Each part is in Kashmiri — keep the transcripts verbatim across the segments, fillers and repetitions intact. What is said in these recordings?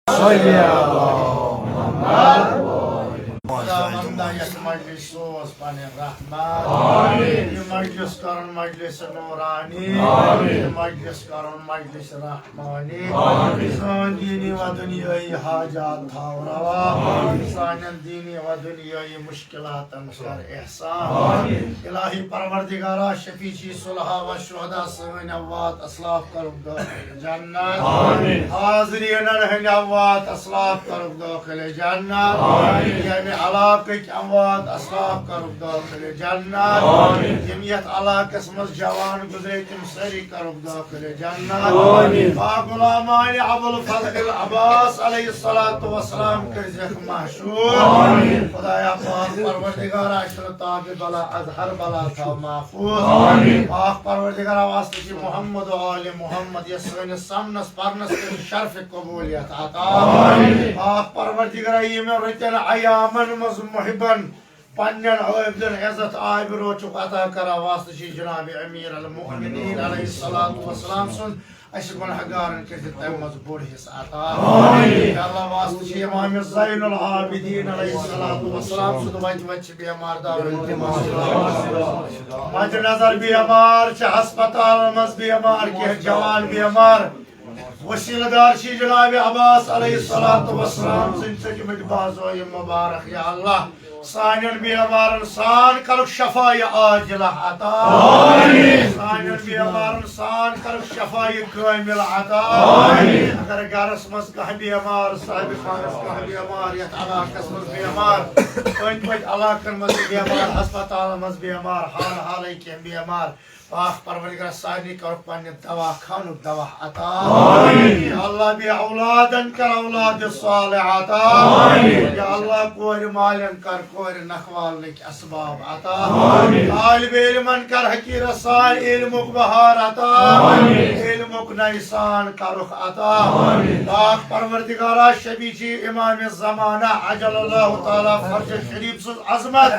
صلی اللہ محمد۔ خداوندا یتھ مجلس سوز پنٕنۍ رحمت۔ آمین۔ یہِ مجلس کرُن مجلس نورانی۔ آمین۔ یہِ مجلس کرُن مجلس رحمانی۔ آمین۔ سٲنۍ دینی و دنیٲیی حاجات تھاو روا۔ آمین۔ سانٮ۪ن دینی و دنیٲیی مشکلاتن کر احسان۔ آمین۔ الہی پروردگارا، شفیع صلحا و شہدا سٲنۍ اموات اسلاف کرُکھ دٲخل جنت۔ آمین۔ حاضرینن ہٕنٛدۍ اموات اسلاف کرُکھ دٲخل جنت۔ آمین۔ ییٚمہِ علاقٕکۍ اموات اسلاف کرُکھ دٲخل جنت۔ آمین۔ یِم یتھ علاقس منٛز جوان گُزرے، تِم سٲری کرُکھ دٲخل جنت۔ آمین۔ پاک غلامانِ ابوالفضل العباس علیہ الصلوۃ والسلام کٔرزیکھ محشور۔ آمین۔ خدایا پاک پروردگارا، اشرتاب بلا از ہر بلا تھاو محفوظ۔ آمین۔ پاک پروردگارا، واسطہٕ چھِ محمد و آل محمد، یس سٲنِس سمنس پرنس کٔرِو شرف قبولیت عطا۔ آمین۔ پاک پروردگارا، یِمن رٕتٮ۪ن ایامن منٛز محبن پننٮ۪ن عٲبدن عزت آبرو چھُکھ عطا کران، واسطہٕ چھِ جناب امیر المؤمنین علیہ الصلوۃ والسلام سُنٛد اسہِ گناہگارن کٔرۍ زِ تمہِ منٛز بوٚڑ حصہٕ عطا۔ آمین۔ یا اللہ، واسطہٕ چھِ امام زین العابدین علیہ الصلوۃ والسلام سُنٛد وتہِ وتہِ چھِ بیمار دارالتماس۔ مد نظر بیمار چھِ ہسپتالن منٛز بیمار، کینٛہہ جوان بیمار۔ وسیلہٕ دار چھِ جناب عباس علیہ الصلوۃ والسلام سٕنٛدۍ ژٔٹمٕتۍ بازو یِم مبارک، یا اللہ، سانٮ۪ن بیمارن سان کرُکھ شفایہِ عاجلہ عطا۔ آمین۔ سانٮ۪ن بیمارن سان کرُکھ شفایہِ کاملہ عطا۔ آمین۔ اگر گرس منٛز کانٛہہ بیمار، صاحب خانس کانٛہہ بیمار، یتھ علاقس منٛز بیمار، أنٛدۍ پٔکۍ علاقن منٛز بیمار، ہسپتالن منٛز بیمار، حال حالے کینٛہہ بیمار، پاک پروردگار، سارنٕے کرُکھ پننہِ دوا خانُک دوا عطا۔ آمین۔ یا اللہ، بے اولادن کر اولاد صالح عطا۔ آمین۔ یا اللہ، کورِ مالٮ۪ن کر کورِ نکھوالنٕکۍ اسباب عطا۔ آمین۔ طالب علمن کر حقیرس سان علمُک بہار عطا۔ آمین۔ علمُک نَیہِ سان کرُکھ عطا۔ آمین۔ پاک پروردگارا، شفیع امام زمانہ عجل اللہ تعالیٰ فرجہ شریف سٕنٛز عظمت۔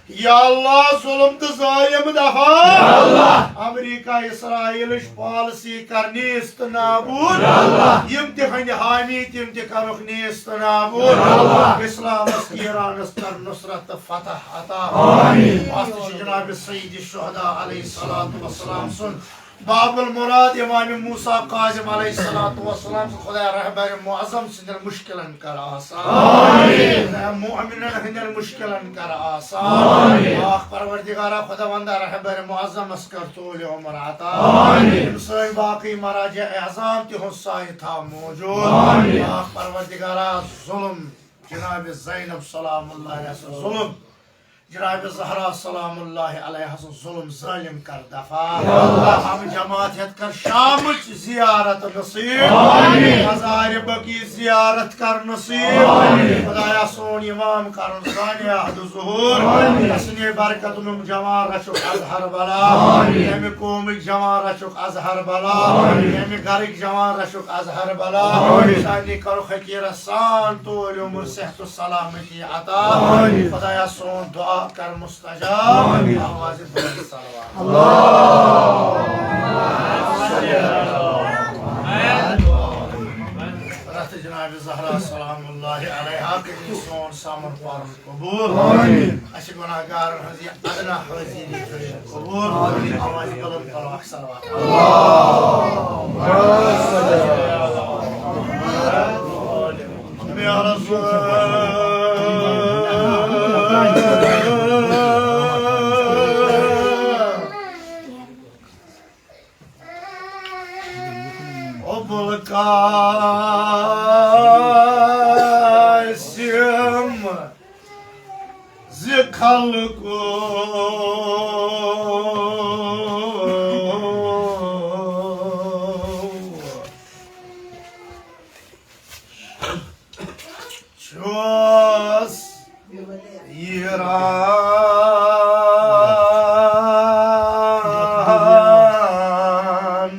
یا اللہ، ظلم تہٕ ظالم دفعہ۔ یا اللہ۔ امریکہ اسرائیلٕچ پالیسی کر نیست نابود۔ یا اللہ۔ یِم تِہنٛدۍ حامی، تِم تہِ کرُکھ نیست نابود۔ یا اللہ۔ اسلامس، ایرانس کر نصرت تہٕ فتح عطا۔ آمین۔ واسطہٕ چھُ جناب سید الشہداء علیہ الصلوۃ والسلام سُنٛد باب المراد امام موسیٰ کاظم علیہ الصلوۃ والسلام سُنٛد، خدایا رہبر معظم سٕنٛدٮ۪ن مشکلن کر آسان۔ آمین۔ خدایا مؤمنن ہٕنٛدٮ۪ن مشکلن کر آسان۔ آمین۔ پاک پروردگارا، خداوندا رہبر معظمس کر طول عمر عطا۔ آمین۔ یِم سٲنۍ باقٕے مراجع اعظام تِہُنٛد سایہِ تھاو موجود۔ آمین۔ پاک پروردگارا، ظلم جناب زینب سلام اللہ علیہ سُنٛد ظلم، جناب زہرا سلام اللہ علیہ سُنٛد ظلم ظالم کر دفعہ۔ یا اللہ۔ ہم جماعت ہیت کر شامچ زیارت نصیب۔ آمین۔ مزار بقیع زیارت کر نصیب۔ آمین۔ خدایا، سون امام کرُن سانہِ عہد ظہور۔ آمین۔ حسنِ برکت نُم جوان رچُک از ہر بلا۔ آمین۔ ییٚمہِ قومٕکۍ جوان رچُک از ہر بلا۔ آمین۔ ییٚمہِ گرٕکۍ جوان رچُک از ہر بلا۔ آمین۔ سارنٕے کرُکھ حقیرس سان طول عمر، صحت و سلامتی عطا۔ آمین۔ خدایا، سون دعا کر مستجاب۔ آمین۔ آوازِ بلند صلوات۔ رتھ جناب زہرا سلام اللہ علیہا کٔرِو سون سامُن پرُن قبول۔ آمین۔ اسہِ گناہگارن ہٕنٛز یہِ ادنا حٲضری کٔرِو قبول۔ آوازِ بلند کرو اکھ صلوات۔ یا رسول ابو القاسم ز خلقو چھُس ییران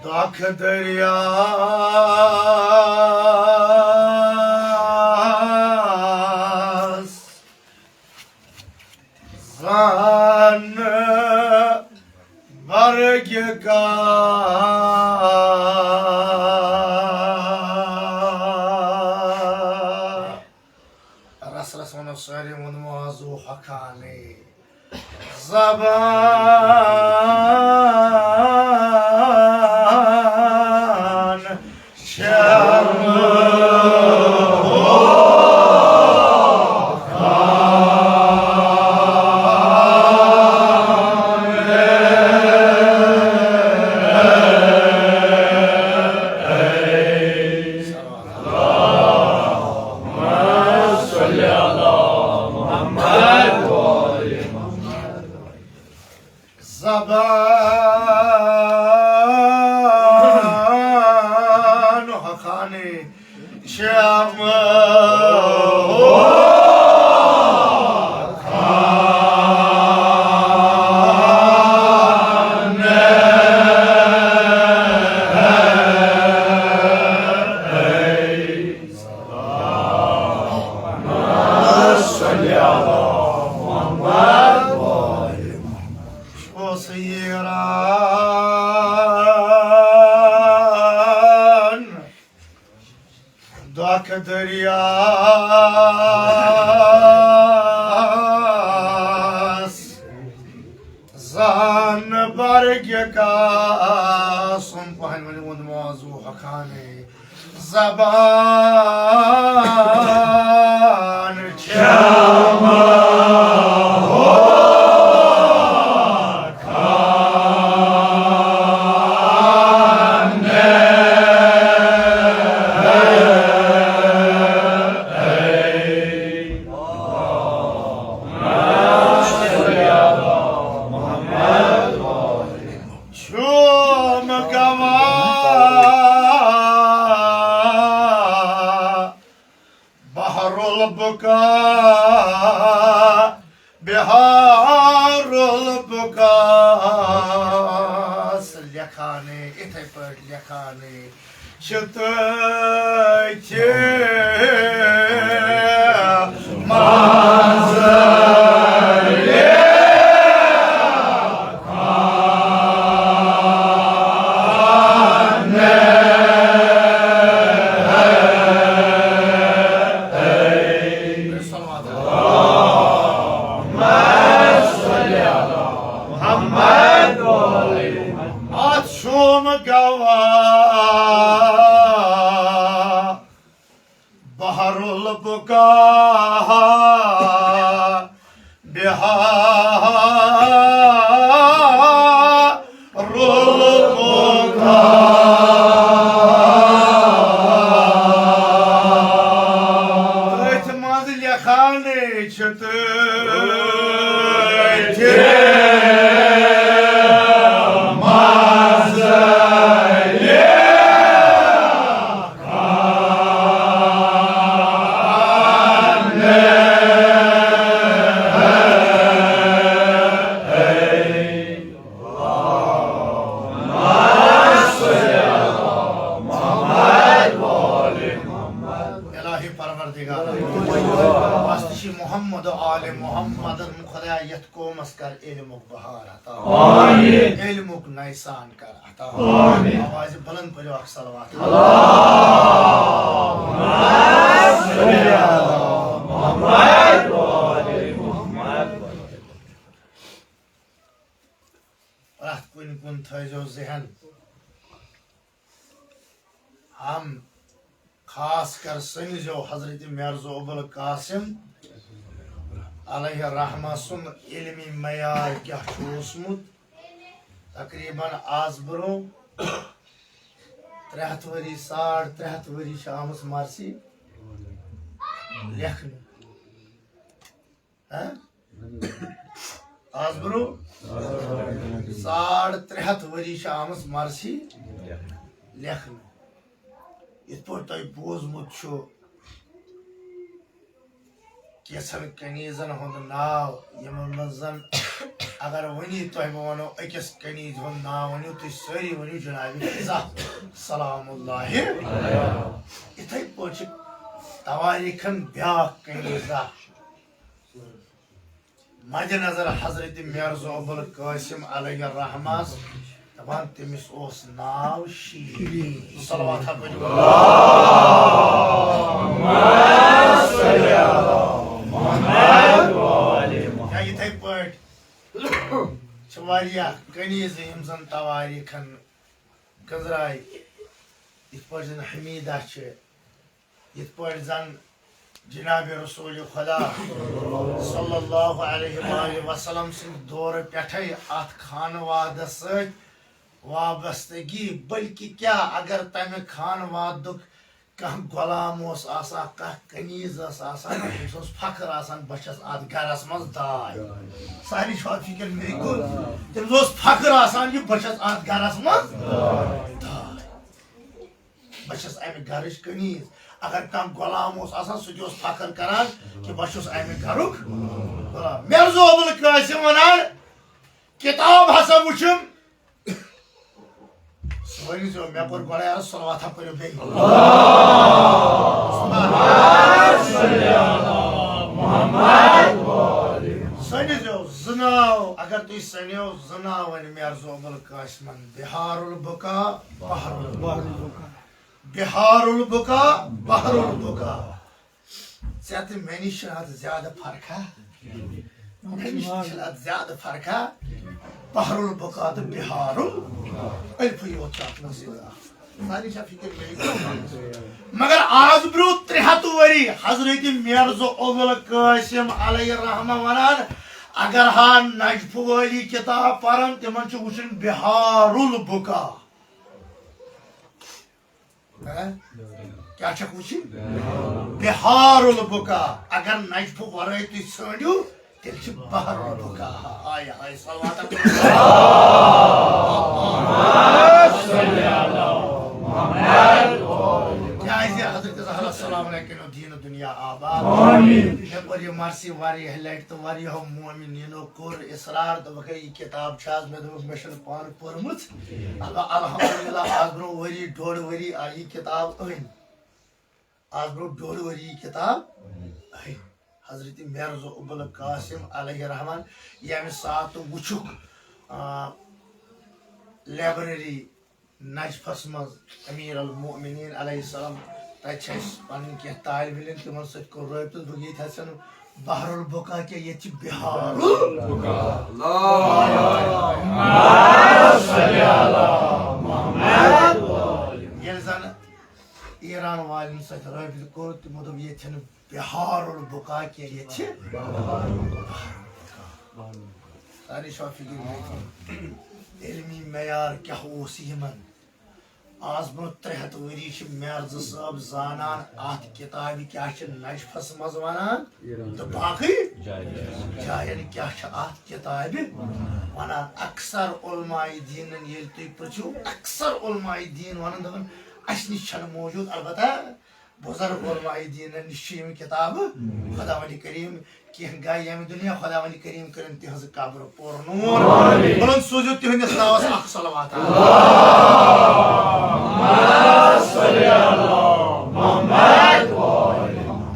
دۄکھ دٔریاس زن برگ کا ہۄکھانٕے۔ زبان چھم زبان ہۄکھانٕے چھم۔ اوس ییران دۄکھ دٔریاس زان برگہِ قاسم۔ پہن ؤنِو ووٚن موضوع ہۄکھانٕے۔ زبان چھم چھم گواہ بحر البکا، بحر البکا۔ لیکھانٕے، یِتھے پٲٹھۍ لیکھانٕے چھِ تٔتھۍ منٛز۔ اتھ چھُم گواہ بحر البکا، بحر البکا۔ أتھۍ منٛز لیکھانٕے چھِ تٔتھۍ منٛز۔ الہی پروردگار، بس تہِ چھِ محمد و آل محمد، خدایا یتھ قومس کر علمُک بہار عطا۔ آمین۔ علمُک نسان کر عطا۔ آمین۔ آوازِ بلند پٔرِو اکھ صلوات۔ اللہم صل علی محمد و آل محمد۔ پرٛٮ۪تھ کُنہِ کُن تھٲیزیو ذہن۔ ہم خاص کر سمجھزیو حضرت مرزا ابوالقاسم علیہ الرحمہ سُنٛد علمی معیار کیٛاہ چھُ اوسمُت۔ تقریباً آز برونٛہہ ترٛےٚ ہتھ ؤری، ساڑ ترٛےٚ ہتھ ؤری چھِ آمٕژ مرثی لیکھنہٕ۔ ہاں؟ آز برونٛہہ ساڑ ترٛےٚ ہتھ ؤری چھِ آمٕژ مرثی لیکھنہٕ۔ یِتھ پٲٹھۍ تۄہہِ بوٗزمُت چھُ، کینٛژن کنیٖزن ہُنٛد ناو، یِمن منٛز زن اگر وۄنۍ تۄہہِ بہٕ ونو، أکِس کنیٖز ہُنٛد ناو ؤنِو، تُہۍ سٲری ؤنِو جناب فضہ سلام اللہ۔ یِتھے پٲٹھۍ چھِ تواریٖخن بیٛاکھ کنیٖزہ مد نظر حضرت مرزا ابوالقاسم علیہ الرحمہ دپان، تٔمِس اوس ناو شیٖرین۔ صلوات ہا پٔرِو۔ اللہم صل علی محمد و آل چھِ واریاہ کنیٖزٕ یِم زَن تواریٖخَن گٔنٛزرایہِ، یِتھ پٲٹھۍ زَن حمیٖدہ چھِ، یِتھ پٲٹھۍ زَن جناب رسول خدا صلی اللہ علیہ وآلہ وسلم سٕنٛدِ دورٕ پٮ۪ٹھَے اَتھ خانوادَس سۭتۍ وابستگی، بلکہِ کیٛاہ، اگر تَمہِ خانوادُک کانٛہہ غلام اوس آسان، کانٛہہ کنیٖز ٲس آسان، تٔمِس اوس فخر آسان، "بہٕ چھَس اَتھ گَرَس منٛز داے۔" سارے چھُ اَتھ فِکر مےٚ کُن۔ تٔمِس اوس فخر آسان کہِ بہٕ چھَس اَتھ گَرَس منٛز داے۔ بہٕ چھَس اَمہِ گَرٕچ کنیٖز۔ اگر کانٛہہ غلام اوس آسان، سُہ تہِ اوس فخر کَران کہِ بہٕ چھُس اَمہِ گَرُک غلام۔ مرزا ابوالقاسم وَنان، کِتاب ہسا وٕچھُن۔ سٲری زیو، مےٚ کوٚر گۄڈَے عرض، صلوات ہا پٔرِو بیٚیہِ۔ سٲری زیو، زٕ ناو، اگر تُہۍ سَنیو، زٕ ناو وَنہِ مرزا ابوالقاسمن، بِحار البُکا، بحر البُکا۔ بِحار البُکا، بحر البُکا۔ ژےٚ تہٕ مےٚ نِش چھِ اَتھ زیادٕ فرقہ۔ مےٚ نِش چھِ اَتھ زیادٕ فرقہ۔ بحر البُکا تہٕ بِحار البُکا۔ الفٕے یوت چھُ اَتھ منٛز فرق۔ سارے چھا فِکر مےٚ؟ مگر آز برٛونٛہہ ترٛےٚ ہَتھ ؤری حضرت مرزا ابوالقاسم علیہ الرحمہ وَنان، اگر ہا نجفہٕ وٲلی کِتاب پَرَن، تِمَن چھُ وٕچھُن بِحار البُکا۔ ہہ؟ کیٛاہ چھکھ وٕچھِنۍ؟ بِحار البُکا۔ اگر نجفہٕ ورٲے تُہۍ ژھٲنٛڈِو، تیٚلہِ چھِ بحر البُکا۔ ہاے ہاے، صلوات۔ کیٛازِ حضرت زہرا سلام علیہ کٔرِو دیٖن دُنیا آباد۔ مےٚ کوٚر یہِ مرثی واریاہ لٹہِ تہٕ واریاہو مومنیٖنو کوٚر اصرار، دوٚپُکھ، ہے، یہِ کِتاب چھِ آز؟ مےٚ دوٚپُکھ، مےٚ چھَنہٕ پانہٕ پٔرمٕژ۔ البتہ الحمدللہ، آز برونٛہہ ؤری، ڈوٚڈ ؤری آیہِ یہِ کِتاب أنۍ۔ آز برونٛہہ ڈوٚڈ ؤری یہِ کِتاب أنۍ۔ حضرت مرزا ابوالقاسم علیہ الرحمن، ییٚمہِ ساتہٕ وٕچھُکھ، آ، لائبریری نجفس منٛز امیر المؤمنین علیہ السلام، تتہِ چھِ اَسہِ پنٕنۍ کینٛہہ طالب علم، تِمن سۭتۍ کوٚر رٲبطہٕ، دوٚپُکھ، ییٚتہِ حظ چھَنہٕ بحر البُکا کینٛہہ، ییٚتہِ چھِ بِحار البُکا۔ ییٚلہِ زن ایران والٮ۪ن سۭتۍ رٲبطہٕ کوٚر، تِمو دوٚپ، ییٚتہِ چھَنہٕ بِحار البُکا کینٛہہ، ییٚتہِ چھِ۔ سارے چھا فِکر مےٚ؟ علمی معیار کیٛاہ اوس یِمن؟ آز برونٛہہ ترٛےٚ ہَتھ ؤری چھِ مرزا صٲب زانان اَتھ کِتابہِ کیٛاہ چھِ نجفس منٛز وَنان تہٕ باقٕے جایَن کیٛاہ چھِ اَتھ کِتابہِ وَنان۔ اکثر علماء دیٖنَن ییٚلہِ تُہۍ پرٛژھِو، اکثر علماء دیٖن وَنان، دَپان، اَسہِ نِش چھَنہٕ موٗجوٗد، البتہ بُزرگ علماء دیٖنَن نِش چھِ یِم کِتابہٕ خۄداوندِ کریٖم کینٛہہ گٔے ییٚمہِ دُنیا، خۄداوندِ کریٖم کٔرِن تِہٕنٛز قبر پُر نوٗر۔ بُلند سوٗزِو تِہٕنٛدِس ناوَس اکھ صلوات۔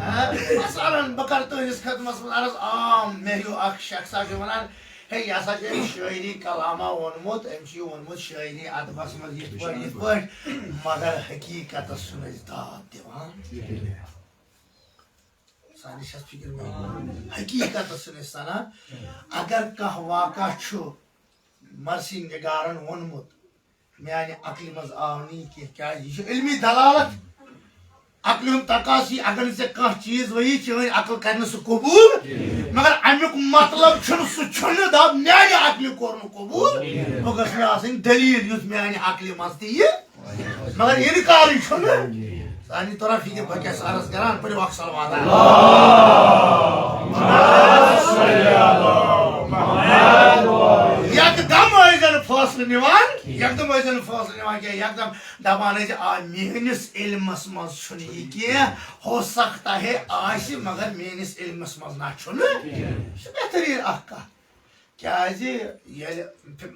ہاں، مثلاً بہٕ کَرٕ تُہٕنٛدِس خدمتس منٛز عرض عام، مےٚ ہیوٗ اکھ شخصا چھُ وَنان، ہے، یہِ ہسا چھُ أمۍ شٲعری کلامہ ووٚنمُت، أمۍ چھُ یہِ ووٚنمُت شٲعری ادبس منٛز یِتھ پٲٹھۍ، یِتھ پٲٹھۍ، مگر حقیٖقتس چھُنہٕ أسۍ داد دِوان۔ سانہِ چھِ اَتھ فِکرِ منٛز۔ حقیٖقتس چھُنہٕ أسۍ سنان۔ اگر کانٛہہ واقعہ چھُ مرثی نگارن ووٚنمُت، میانہِ عقلہِ منٛز آو نہٕ یہِ کینٛہہ، کیٛازِ یہِ چھُ علمی دلالت۔ عقلہِ ہُنٛد تقاضہٕ چھُ، اگر نہٕ ژےٚ کانٛہہ چیٖز وَیی، چٲنۍ عقل کَرِ نہٕ سُہ قبوٗل۔ مگر اَمیُک مطلب چھُنہٕ، سُہ چھُنہٕ، دَپ، میانہِ عقلہِ کوٚر نہٕ قبوٗل۔ بہٕ گٔژھ مےٚ آسٕنۍ دٔلیٖل، یُس میانہِ عقلہِ منٛز تہِ یہِ۔ مگر اِنکارٕے چھُنہٕ۔ سانی طرف یہِ کہِ بہٕ کیٛاہ چھُس عرض کران، پٔرِو اکھ صلوات۔ یکدم ٲسۍ زن فٲصلہٕ نِوان، یکدم ٲسۍ زن فٲصلہٕ نِوان کینٛہہ، یکدم دپان ٲسۍ، آ، میٲنِس علمس منٛز چھُنہٕ یہِ کینٛہہ، ہو سکتا ہے آسہِ، مگر میٲنِس علمس منٛز نہ چھُنہٕ۔ یہِ چھِ بہتریٖن اکھ کتھ۔ کیازِ ییٚلہِ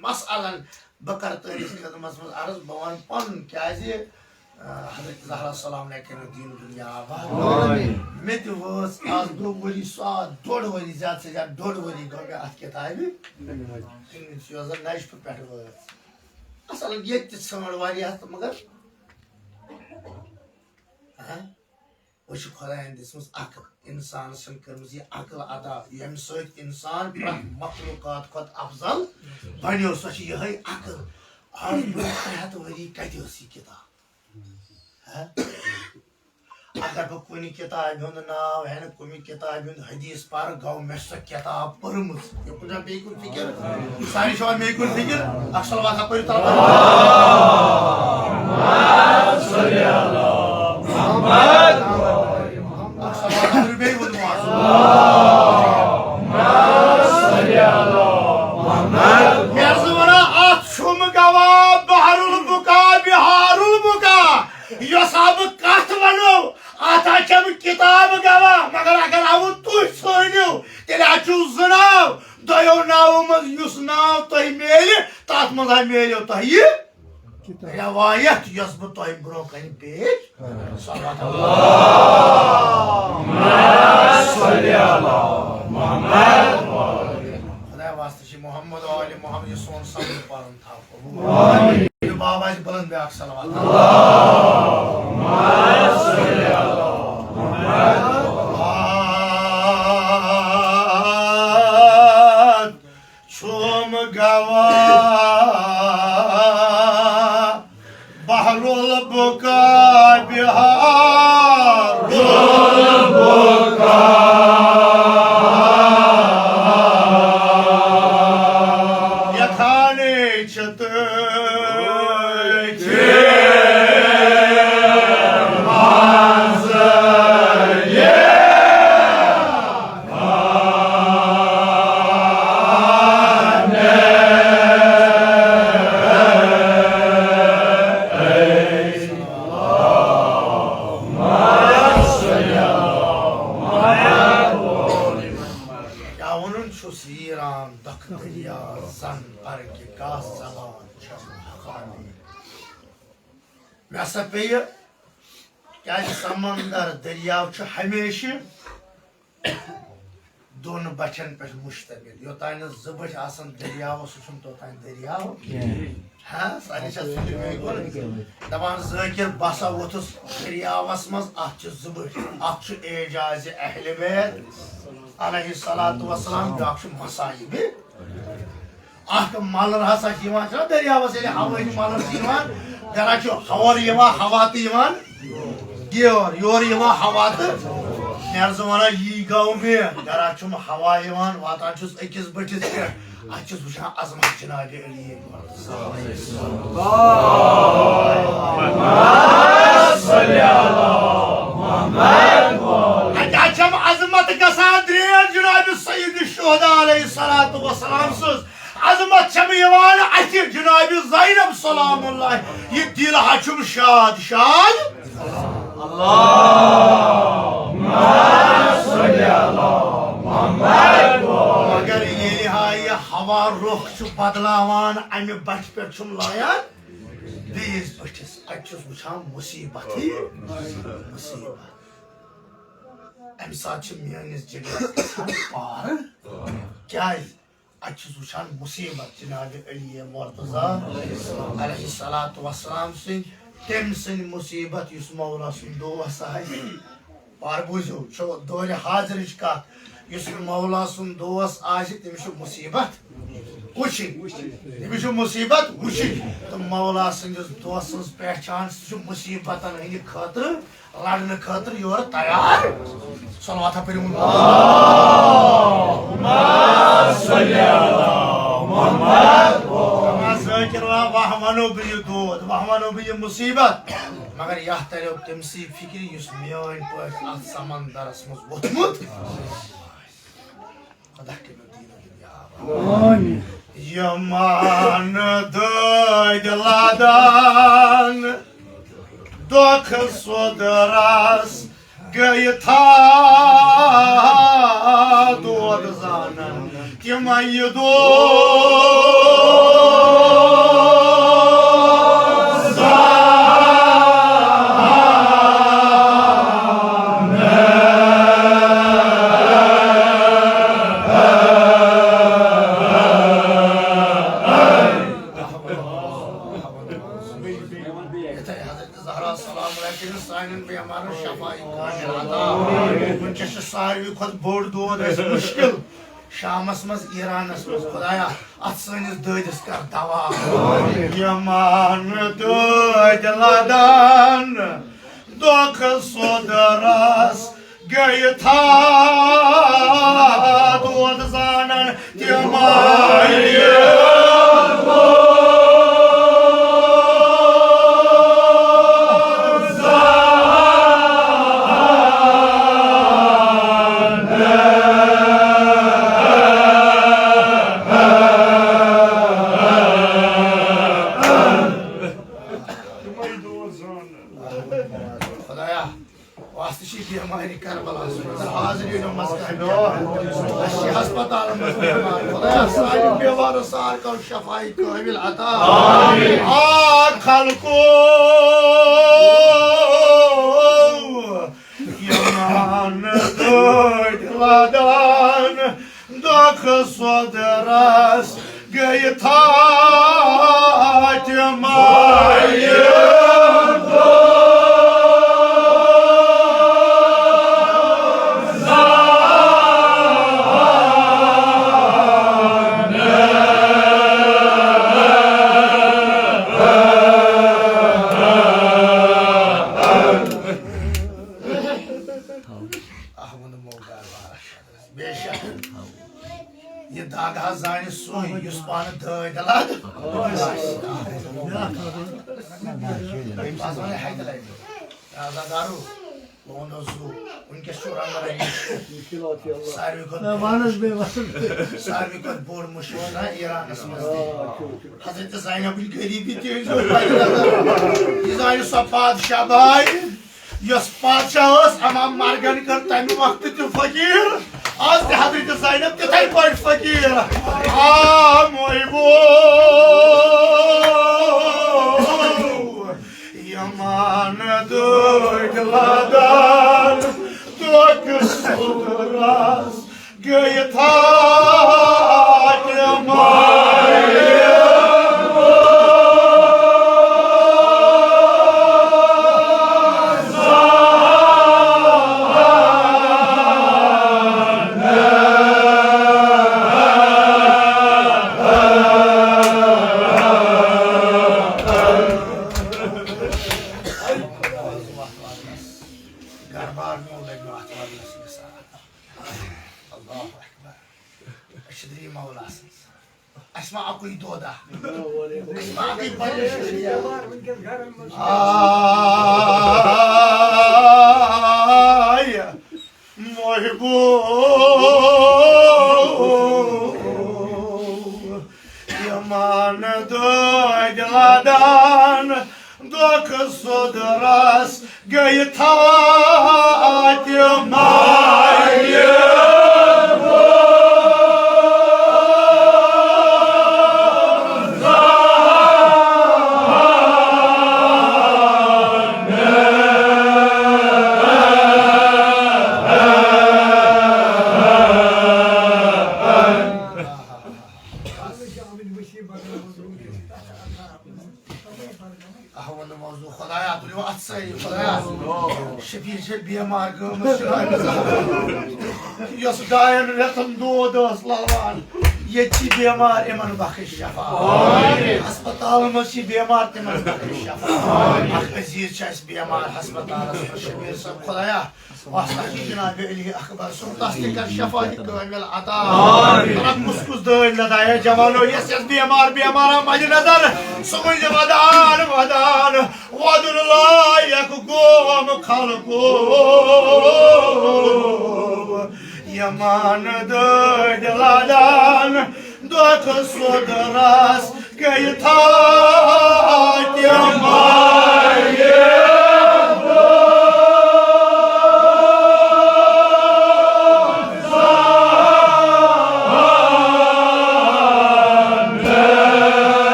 مسئلن بہٕ کرٕ تُہنٛدِس خدمتس منٛز عرض، بہٕ ونہٕ پنُن، کیازِ، آ، حضرت زہرا سلام علیہ کٔرِو دیٖن دُنیا آباد۔ آمین۔ مےٚ تہِ وٲژ آز برونٛہہ ؤری، سُہ آو ڈوٚڈ ؤری، زیادٕ سے زیادٕ ڈوٚڈ ؤری گوٚو مےٚ اتھ کِتابہِ۔ یۄس زن نجفہٕ پٮ۪ٹھ وٲژ۔ اصل ییٚتہِ تہِ ژھٲنٛڈ واریاہ تہٕ مگر، ہاں، أسۍ چھِ خۄدایَن دِژمٕژ عقل۔ اِنسانَس چھَنہٕ کٔرمٕژ یہِ عقل عطا، ییٚمہِ سۭتۍ اِنسان پرٛٮ۪تھ مخلوٗقات کھۄتہٕ افضل بنیو۔ سۄ چھِ یِہوٚے عقل۔ آز برٛونٛہہ ترٛےٚ ہَتھ ؤری کَتہِ ٲس یہِ کِتاب؟ ہہ؟ اگر بہٕ کُنہِ کِتابہِ ہُنٛد ناو ہٮ۪نہٕ، کُنہِ کِتابہِ ہُنٛد حدیث پَرٕ، گوٚو مےٚ چھِ سۄ کِتاب پٔرمٕژ۔ یہِ کُنہِ بیٚیہِ کُن فِکِر؟ سارے چھوا مےٚ کُن فِکِر؟ اکھ صلوات ہا پٔرِو تَلہٕ۔ اکھ صلوات ہا پٔرِو بیٚیہِ ووٚنمُت۔ مےٚ حظ وَنان، اَتھ چھُم گواہ بحر البقا، بحار البقا۔ یۄس ہا بہٕ کتھ ونو، اتھ ہا چھم کتاب گواہ، مگر اگر ہا وۄنۍ تُہۍ ژھٲنڈِو، تیٚلہِ ہا چھُو زٕ ناو۔ دۄیو ناوو منٛز یُس ناو تۄہہِ میلہِ، تتھ منٛز ہا میلیو تۄہہِ یہِ کتاب۔ روایت، یۄس بہٕ تۄہہِ برونٛہہ کنہِ پیش کرو۔ صلوات۔ خداے واسطہٕ چھِ محمد و آل محمد یہِ سون سبق پرُن تھاو۔ بابا چھِ بلند بیاکھ صلوات۔ چھُم گواہ بحر البقا، بحار البقا۔ یتھانے چھِ کیٛاہ وَنُن چھُس ییٖران دۄکھٕ دٔریا زَن، پَرٕ کہِ کَس زَبان چھَس حقانی۔ مےٚ ہسا پیٚیہِ، کیٛازِ سمندر دٔریاو چھُ ہمیشہِ دۄن بَٹھٮ۪ن پٮ۪ٹھ مُشتمِل۔ یوٚتانۍ نہٕ زٕ بٔٹھۍ آسَن دٔریاوَس، سُہ چھُنہٕ توٚتانۍ دٔریاو۔ ہاں، سارے چھا سُہ تہِ میٛٲنۍ کُن؟ دَپان ذٲکِر، بہٕ ہسا ووٚتھُس دٔریاوَس منٛز، اَتھ چھِ زٕ بٔٹھۍ۔ اَکھ چھُ اعجازِ اہلِ بیت علیہ الصلوۃ والسلام، بیٛاکھ چھُ مصائب۔ اکھ ملر ہسا چھِ یِوان، چھِنہ دٔریاوَس ییٚلہِ ہوٲیی ملر چھِ یِوان، گرا چھُ ہور یِوان، ہوا تہٕ یِوان یور، یورٕ یِوان ہوا تہٕ مےٚ حظ وَنان، یی گوٚو مےٚ، گرا چھُم ہوا یِوان، واتان چھُس أکِس بٔٹھِس پٮ۪ٹھ، اَتہِ چھُس وٕچھان عظمت جناب علی۔ اَتہِ، اَتہِ چھَم عظمت گژھان درٛیج جناب سید الشہداء علیہ الصلوۃ والسلام سٕنٛز۔ عظمت چھم یِوان اَتھِ جناب زینب سلام اللہ، یہِ دِل ہا چھُم شاد شاد۔ مگر ییٚلہِ ہا یہِ ہوا رۄخ چھُ بدلاوان، اَمہِ بٹھِ پٮ۪ٹھ چھُم لایان بیٚیِس بٔٹھِس، اَتہِ چھُس وٕچھان مُصیٖبتٕے مُصیٖبت۔ اَمہِ ساتہٕ چھِ میٲنِس جِگرَس گژھان پارٕ۔ کیٛازِ؟ اَتہِ چھُس وٕچھان مُصیٖبت جناب علی مرتضیٰ علیہ الصلوۃ والسلام سٕنٛدۍ، تٔمۍ سٕنٛدۍ مُصیٖبت، یُس مولا سُنٛد دوس آسہِ۔ پار بوٗزِو، چھُ دورِ حاضرٕچ کَتھ، یُس مولا سُنٛد دوس آسہِ، تٔمِس چھُ مُصیٖبت وٕچھِنۍ، تٔمِس چھُ مُصیٖبت وٕچھِنۍ۔ تہٕ مولا سٕنٛدِس دوست سٕنٛز پہچان، سُہ چھُ مُصیٖبتَن ہٕنٛدِ خٲطرٕ لڑنہٕ خٲطرٕ یورٕ تیار۔ صلوات ہا پٔرِو۔ اللہم صل علی محمد۔ اما ذاکر، واہ وَنو بہٕ یہِ دود، واہ وَنو بہٕ یہِ مُصیٖبت، مگر یَتھ تَریو تٔمۍ سٕے فِکرِ، یُس میٲنۍ پٲٹھۍ اَتھ سمندرس منٛز ووٚتھمُت۔ خدا کٔرِو دیٖن دُنیا آباد۔ آمین۔ یِمن دٲدۍ لدان دۄکھ سُدرس گٔے تھا دود زانن تِمے یہِ دود زانن۔ یِتھے حضرت زہرا سلام کٔرِو سانٮ۪ن بیمارن شفا کامل عطا۔ وٕنکیٚس چھُ ساروی کھۄتہٕ بوٚڑ دود اَسہِ مُشکِل شامس منٛز، ایرانس منٛز۔ خدایا، اتھ سٲنِس دٲدِس کر دوا۔ یِمن دٲدۍ لدان دۄکھ سوٚدرس گٔیہِ تھا دود زانن تِمے۔ خدایا، واسطہٕ چھِ بیمارِ کربلاہس منٛز حاضرینو منٛز کانٛہہ بیمار۔ اَسہِ چھِ ہسپتالن منٛز بیمار۔ خدایا، سانٮ۪ن بیمارن سار کر شفائی کامل عطا۔ آ خلقو، یِمن دٲدۍ لدان دۄکھ سوٚدرس گٔیہِ تھا تِمے۔ بے شک۔ یہِ دگ حظ زانہِ سُے یُس پانہٕ دٲدۍ لد۔ بہٕ حظ وَنَے ہَتہِ لَٹہِ۔ عزادارو، لون اوس زُو۔ وٕنکیٚس چھُ رنگ رنگی۔ ساروی کھۄتہٕ نہ، وَن حظ بیٚیہِ، وَن حظ بیٚیہِ۔ ساروی کھۄتہٕ بوٚڑ مُشکِل چھُ نہ ایرانَس منٛز تہِ۔ حضرت زینب الغریبی تہِ ٲسۍ زیو پَتہٕ۔ یہِ زانہِ سۄ پادشاہ باے۔ یۄس پادشاہ ٲس، امام مرگن کٔر تمہِ وقتہٕ تہِ فقیٖر، آز تہِ حضرت زینب تِتھے پٲٹھۍ فقیٖر۔ آ محبو، یِمن دٲدۍ لدان دۄکھ سوٚدرس گٔیہِ تھا تِمے۔ گرٕ بار میون لگیو اتھ وننس نثار۔ اللہ اکبر۔ أسۍ چھِ دٔری مولا سٕنٛز۔ اَسہِ ما اَکُے دۄدا؟ اَسہِ ما اَکُے پریشٲنی؟ آے محبوب، یِمن دٲدۍ لدان دۄکھ سوٚدرس گٔیہِ تھا تِمے۔ اہوند موضوع خدایا، تُلِو اَتھ سۭتۍ خدایا۔ شبیر چھِ بیمار گٔمٕژ جنابِ زہرا۔ یۄس ڈاین رٮ۪تن دود ٲس للوان، ییٚتہِ چھِ بیمار، یِمن بخش شفا۔ ہسپتالن منٛز چھِ بیمار، تِمن بخش شفا۔ اکھ عزیز چھُ اَسہِ بیمار ہسپتالس منٛز، شبیر صٲب خدایا۔ واسطہ چھُ جناب علی اکبر سُنٛد، تس تہِ کر شفاہی کامل عطا۔ رب کُس کُس دٲدۍ لدایہ جوانو، یس یس بیمار بیمارا مد نظر، سُہ ؤنۍ زِ ودان ودان وۄدُن لایق گوم خلقو۔ یِمن دٲدۍ لدان دۄکھ سوٚدرس گٔیہِ تھا تِمے۔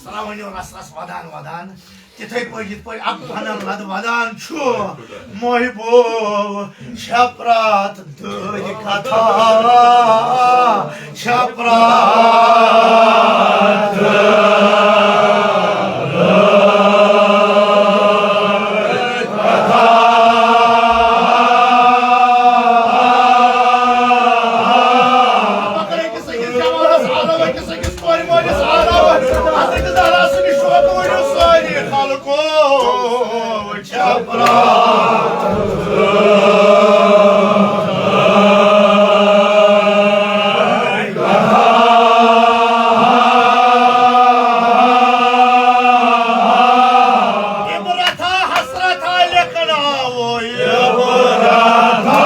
سلام ؤنِو رس رس ودان ودان۔ یِتھَے پٲٹھۍ، یِتھ پٲٹھۍ اَکھ بَنَن لَد وَدان چھُ، محبوب چھےٚ پرٛاتھ دٲدۍ کَتھا، چھےٚ پرٛاتھ مگر أکِس أکِس جوانَس آلو، أکِس أکِس کورِ مٲلِس آلو، حضرت زہرا سٕنٛدِ شوقہٕ ؤنِو سٲری خلقو، چھےٚ پرٛاتھ عبرتھا حسرتھا لیکھناوو عبرتھا۔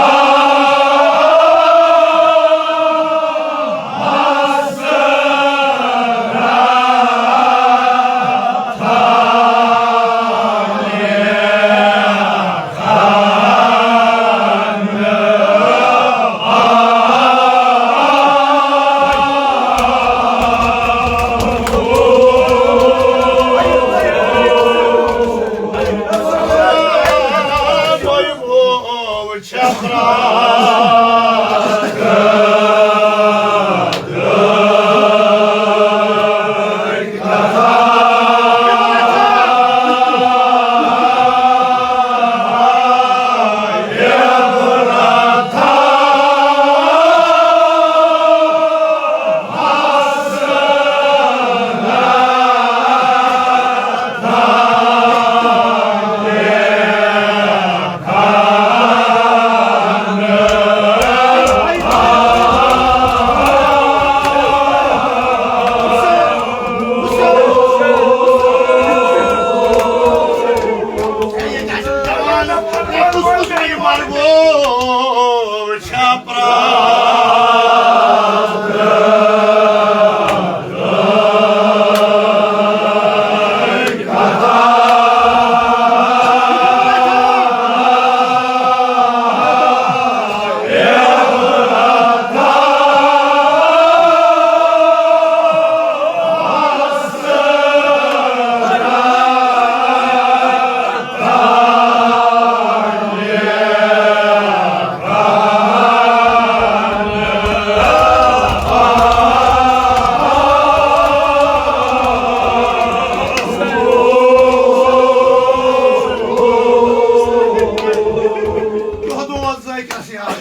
یاد۔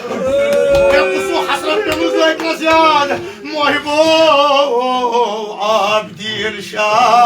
مےٚ کُس سُہ حسرت پیوٚمُت ذٲکرَس یاد۔ محبو عابدین شاہ۔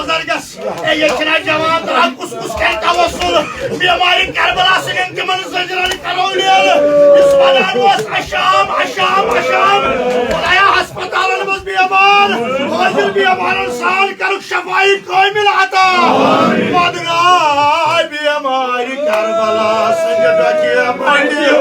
بزرگس، اے، ییٚتہِ چھِنہ جوان تران، کُس کُس کرِ توسل؟ بیمارِ کربلا سۭتۍ تِمن زٔجرن کرو لیل۔ یُس ونان اوس، "اشام، اشام، اشام"، خدایا، ہسپتالن منٛز بیمار، حٲضِر بیمارن سان کرُکھ شفایہِ کٲمِل عطا۔ مدرا بیمارِ کربلا سٕنٛدِ ڈۄکہِ مٔنٛڈِ۔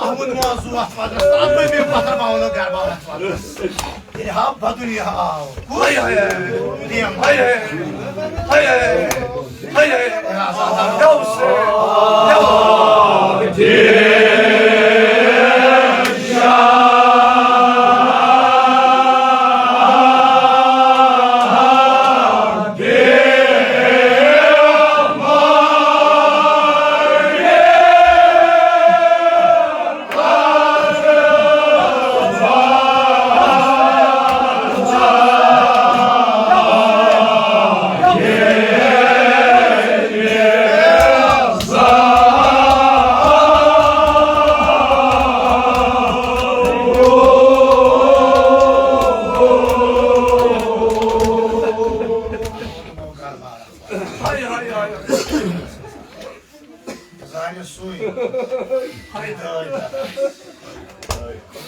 احمد موضوع اتھ وطنس تل، اپٲرۍ بیٚیہِ پتھر باوُن گرٕ باوُن اتھ وطنس۔ ییٚلہِ ہا بدُنیا آو، کُس؟ ہاے، ہاے، ہاے۔ دیم۔ ہاے، ہاے، ہاے، ہاے، ہاے۔ یہِ ہسا آو۔ دیم۔ زانہِ سُے۔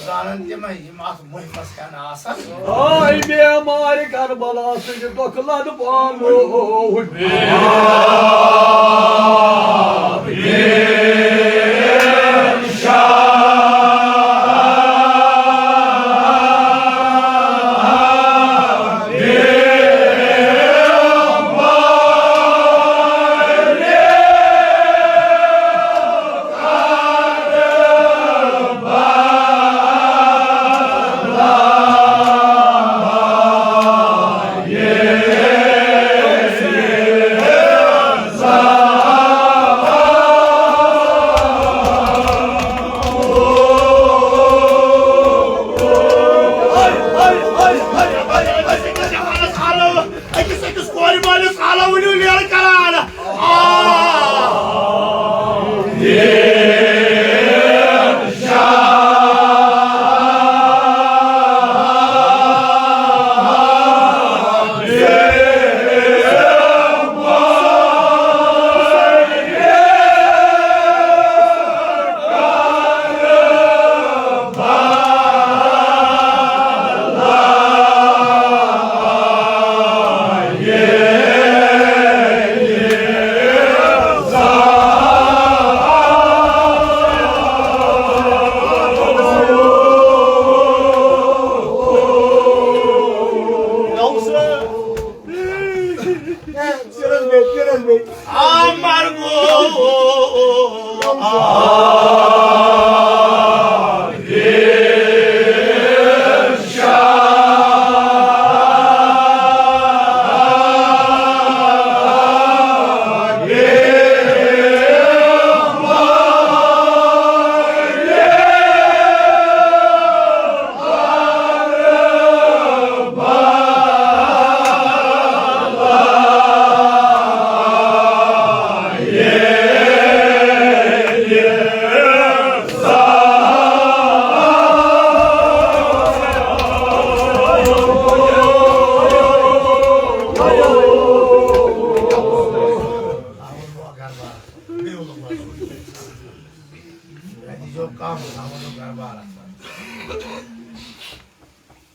زانن تِمے یِم اتھ مُہمس ہٮ۪ن آسن۔ آے بیمارِ کربلا سٕنٛدِ دۄکھٕ لد پانو۔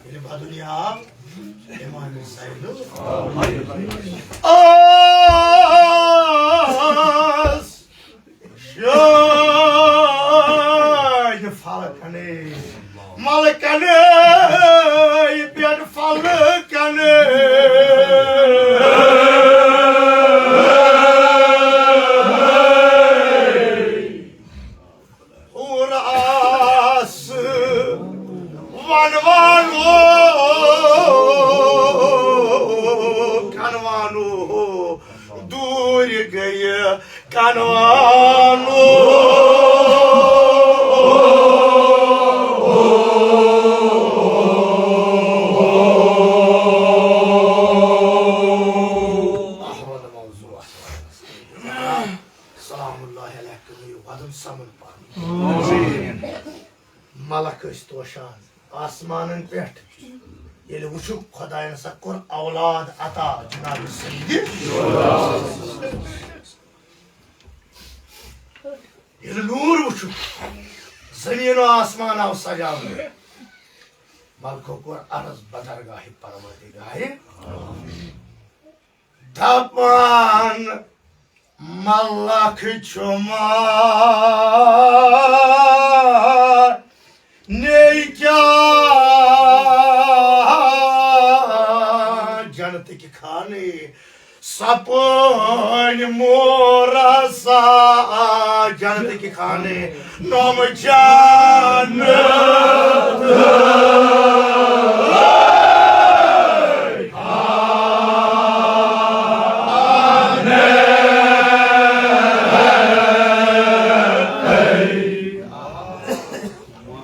ییٚلہِ بدُنیا آو، امام زینُل آس شاہہِ فلکنٕے، ملکنٕے پٮ۪ٹھ فلکنٕے۔ حور آس ونوانو، کنوانو دوٗرِ گٔیہِ کنوانو۔ احمد موضوع۔ سلام اللہ علیکم، یہِ وَدُن سَمُن پَرُن۔ ملک ٲسۍ توشان آسمانن پٮ۪ٹھ۔ ییٚلہِ وٕچھُکھ خۄدایَن سا کوٚر اولاد عطا جناب سیدِ۔ ییٚلہِ نوٗر وٕچھُکھ، زٔمیٖن و آسمان آو سجاونہٕ۔ ملکو کوٚر عرض بدرگاہِ پروردگارِ۔ دپان ملک چھُ مانے کیٛاہ جنتٕکۍ خانہٕ سپٲنۍ مورسا جنتٕکۍ خانہٕ نوم جنت۔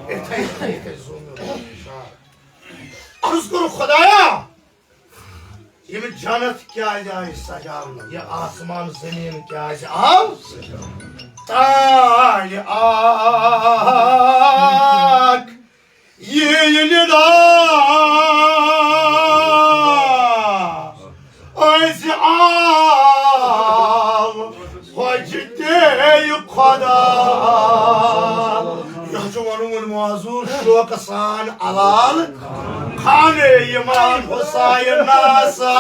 یِتھَے، یِتھَے، یِتھَے زوٗ مےٚ عرض کوٚر، خۄدایا، یِم جنت کیٛازِ آیہِ سجاونہٕ؟ یہِ آسمان زٔمیٖن کیٛازِ آو؟ تانہِ اکھ یہِ نِدا أزۍ آو حۄجہِ تے خۄدا۔ یہِ چھُ وَنُن وۄنۍ معذوٗر شوقہٕ سان علال خانِ امام حسین ناس آو۔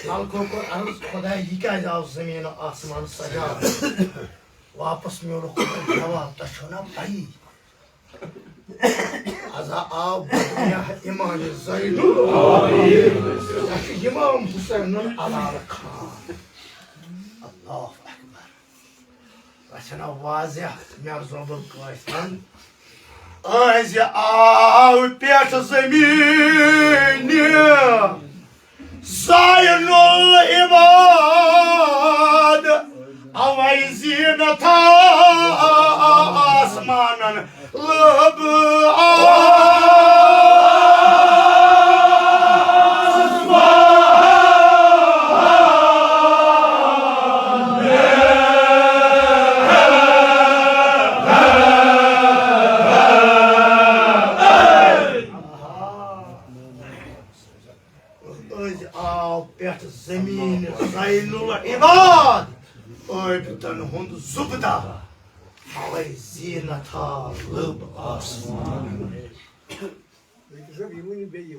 ملکو کوٚر عرض، خۄدایا، یہِ کیٛازِ آو زٔمیٖن آسمان سجاونہٕ؟ واپس میولُکھ خۄداے جواب، تۄہہِ چھو نا پَیی؟ از آو بدنیہ امام زینُل عابدین۔ یہِ چھُ امام حسین العلال خان۔ اللہ اکبر۔ رچھنا واضح مےٚ زوبُل کٲشرٮ۪ن۔ أزۍ آو پٮ۪ٹھ زٔمیٖنہِ زاین العباد، اوے زینت آسمانن لب آسمان۔ أزۍ آو پٮ۪ٹھ زٔمیٖن زین العباد عٲبدن ہُنٛد زُبدہ، اوے زینت ہا لٔب آسمان۔ بہٕ حظ وَنَے بیٚیہِ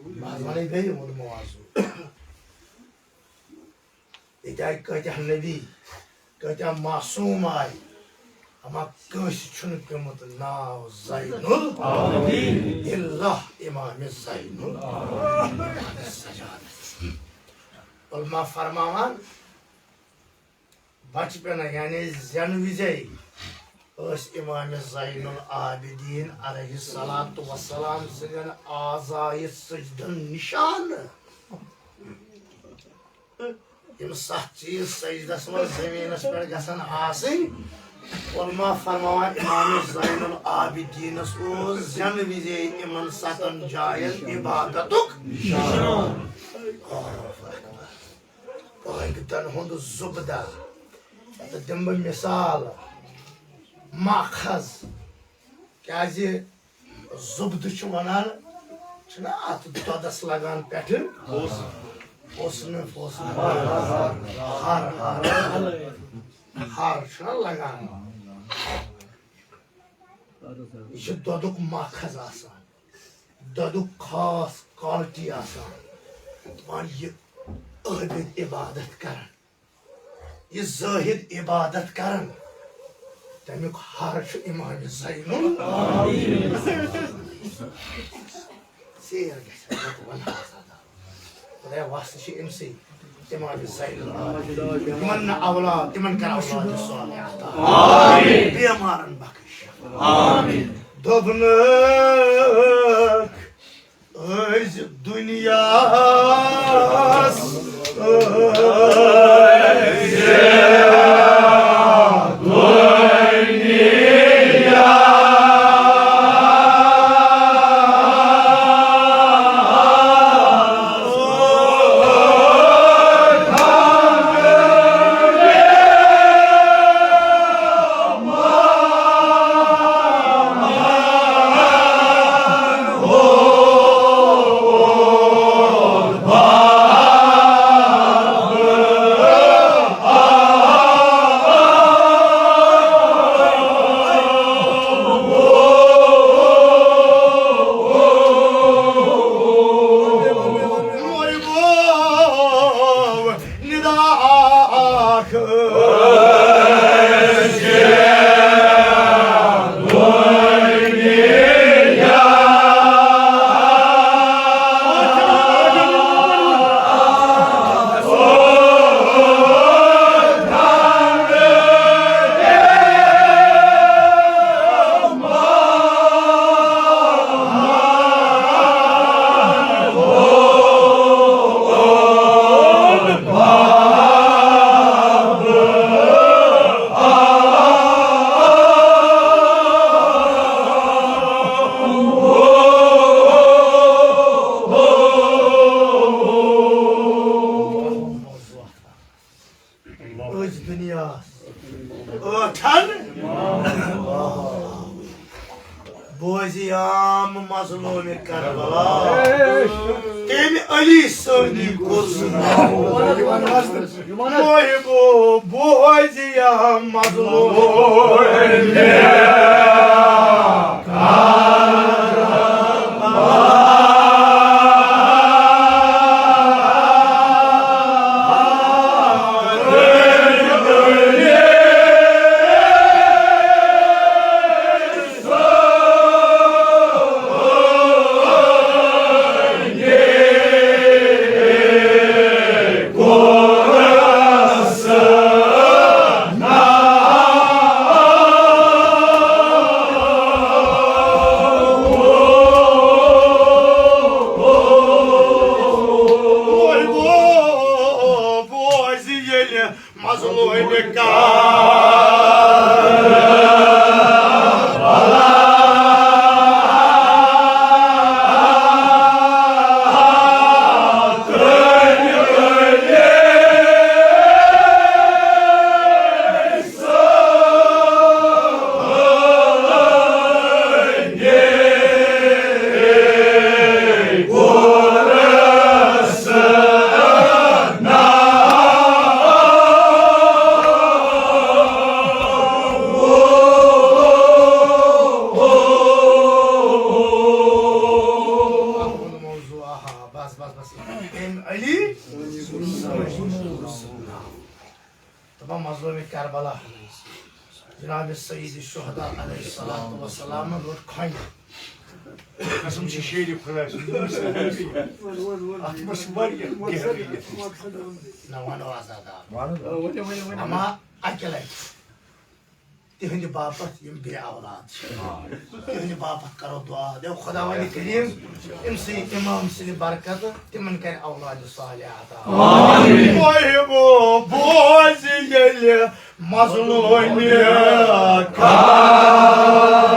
ووٚنمو آز۔ ییٚتہِ آیہِ کۭتیٛاہ نبی، کۭتیٛاہ معصوٗم آیہِ، اما کٲنٛسہِ چھُنہٕ پیوٚمُت ناو زینُل الا امام زینُل سجاد۔ علماء فرماوان، بچپنہ یعنی زٮ۪نہٕ وِزے ٲسۍ امام زین العابدین علیہ الصلوۃ والسلام سٕنٛدٮ۪ن اعضائے سجدن نشانہٕ۔ یِم ستھ چیٖز سجدس منٛز زٔمیٖنس پٮ۪ٹھ گژھن آسٕنۍ، علماء فرماوان، امام زین العابدینس اوس زٮ۪نہٕ وِزے یِمن ستن جاین عبادتُک نشان۔ عٲبدن ہُنٛد زُبدہ۔ تہٕ دِمہٕ بہٕ مثال، مأخذ۔ کیازِ زُبدٕ چھُ وَنان، چھُنہ اَتھ دۄدَس لَگان پٮ۪ٹھٕ حُسنہٕ، حُسنہٕ، ہَر، ہَر، ہَر چھُنہ لَگان۔ یہِ چھُ دۄدُک ماخذ آسان، دۄدُک خاص quality آسان۔ دَپان، یہِ عٲبِد عبادت کران، یہِ زٲہِد عبادت کران، تَمیُک ہَر چھُ اِمام زین العابدین۔ ژیر گژھِ ہا، بہٕ وَنہٕ ہا سَزا۔ خۄدایا، وَس چھِ أمۍ سٕے، اِمام زین العابدین۔ یِمَن نہٕ اولاد، تِمَن کر اولاد صالح عطا۔ بیمارَن بخش۔ دوٚپنَکھ، أزۍ دُنیاہَس، أزۍ دُنیا۔ أزۍ دُنیاہَس ٲٹھن۔ بوزِ عام مظلوم کربلا، تٔمۍ علی سٲنی کوٚر سُہ ناو۔ محبوب بوزِ عام مظلوم۔ مظلوم کر بس، بس، بس۔ أمۍ علی۔ دَپان مظلوم کربلا، جناب سید الشہداء علیہ الصلوۃ والسلام روٚٹ کھۄنہِ۔ قسم چھِ شیرِ خۄداے سُنٛد۔ اَتھ منٛز چھِ واریاہ گہرٲیی۔ نہ وَنو آزاد آو۔ اما اَکہِ لَٹہِ تِہنٛدِ باپتھ یِم بے اولاد چھِ، تِہنٛدِ باپتھ کرو دعا۔ دَپو خۄداوندِ کریم أمۍ سٕے اِمام سٕنٛدِ برکتہٕ تِمن کرِ اولاد صالح عطا۔ آمین۔ محبوب بوزِ ییٚلہِ مظلومِ کربلا۔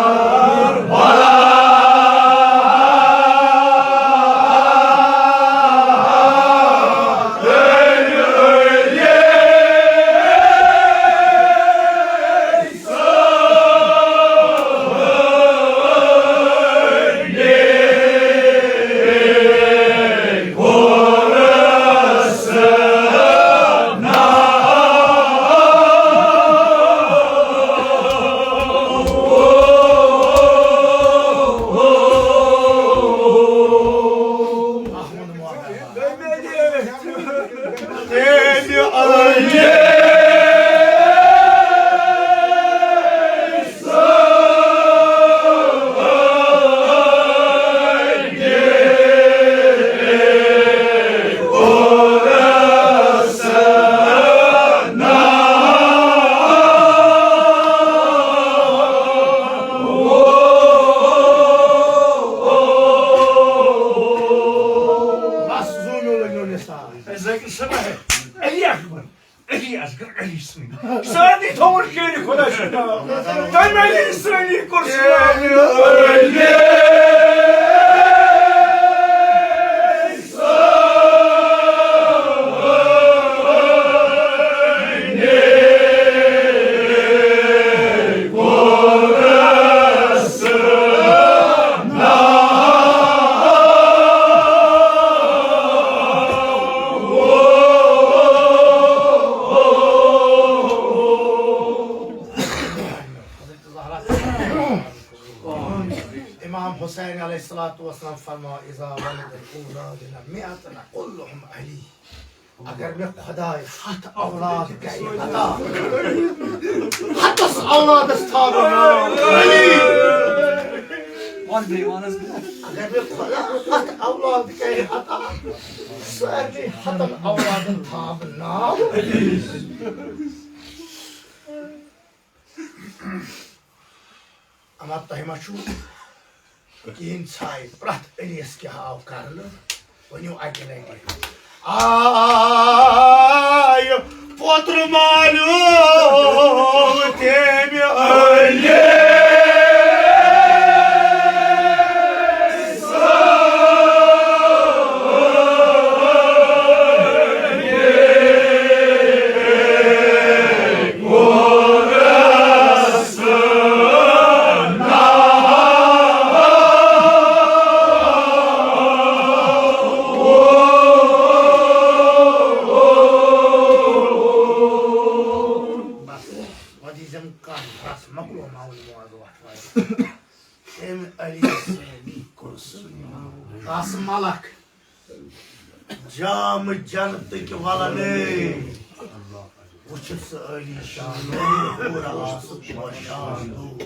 تمہِ علی سٲنی کوٚر سُہ۔ امام حسین علیہ الصلوۃ والسلام فرماو، اذا ولد الاولاد لم یأت نقلهم علی۔ اگر مےٚ خۄداے ہتھ اولاد کرِ عطا، ہتس اولادس تھاوٕ ناو علی۔ وَن بیٚیہِ، وَن حظ۔ اگر مےٚ خۄدا ہتھ اولاد کرِ عطا، سارنٕے ہتن اولادن تھاوٕ ناو علی۔ اما تۄہہِ ما چھُو کِہیٖنۍ ژھاے؟ پرٛٮ۪تھ علیَس کیٛاہ آو کرنہٕ؟ ؤنِو اَکہِ لَٹہِ۔ آے پوتُر مالیو تٔمۍ علی۔ بس، وۄنۍ دیٖزٮ۪م کانٛہہ رس، مۄکلو ماوُن موضوع اَتھ وارِ۔ تٔمۍ علی سٲنی کوٚر سُہ رس ملک۔ جام جنتٕکۍ ولنے۔ وٕچھِتھ سُہ علی شان، پوٗرٕ آسہٕ پوشان۔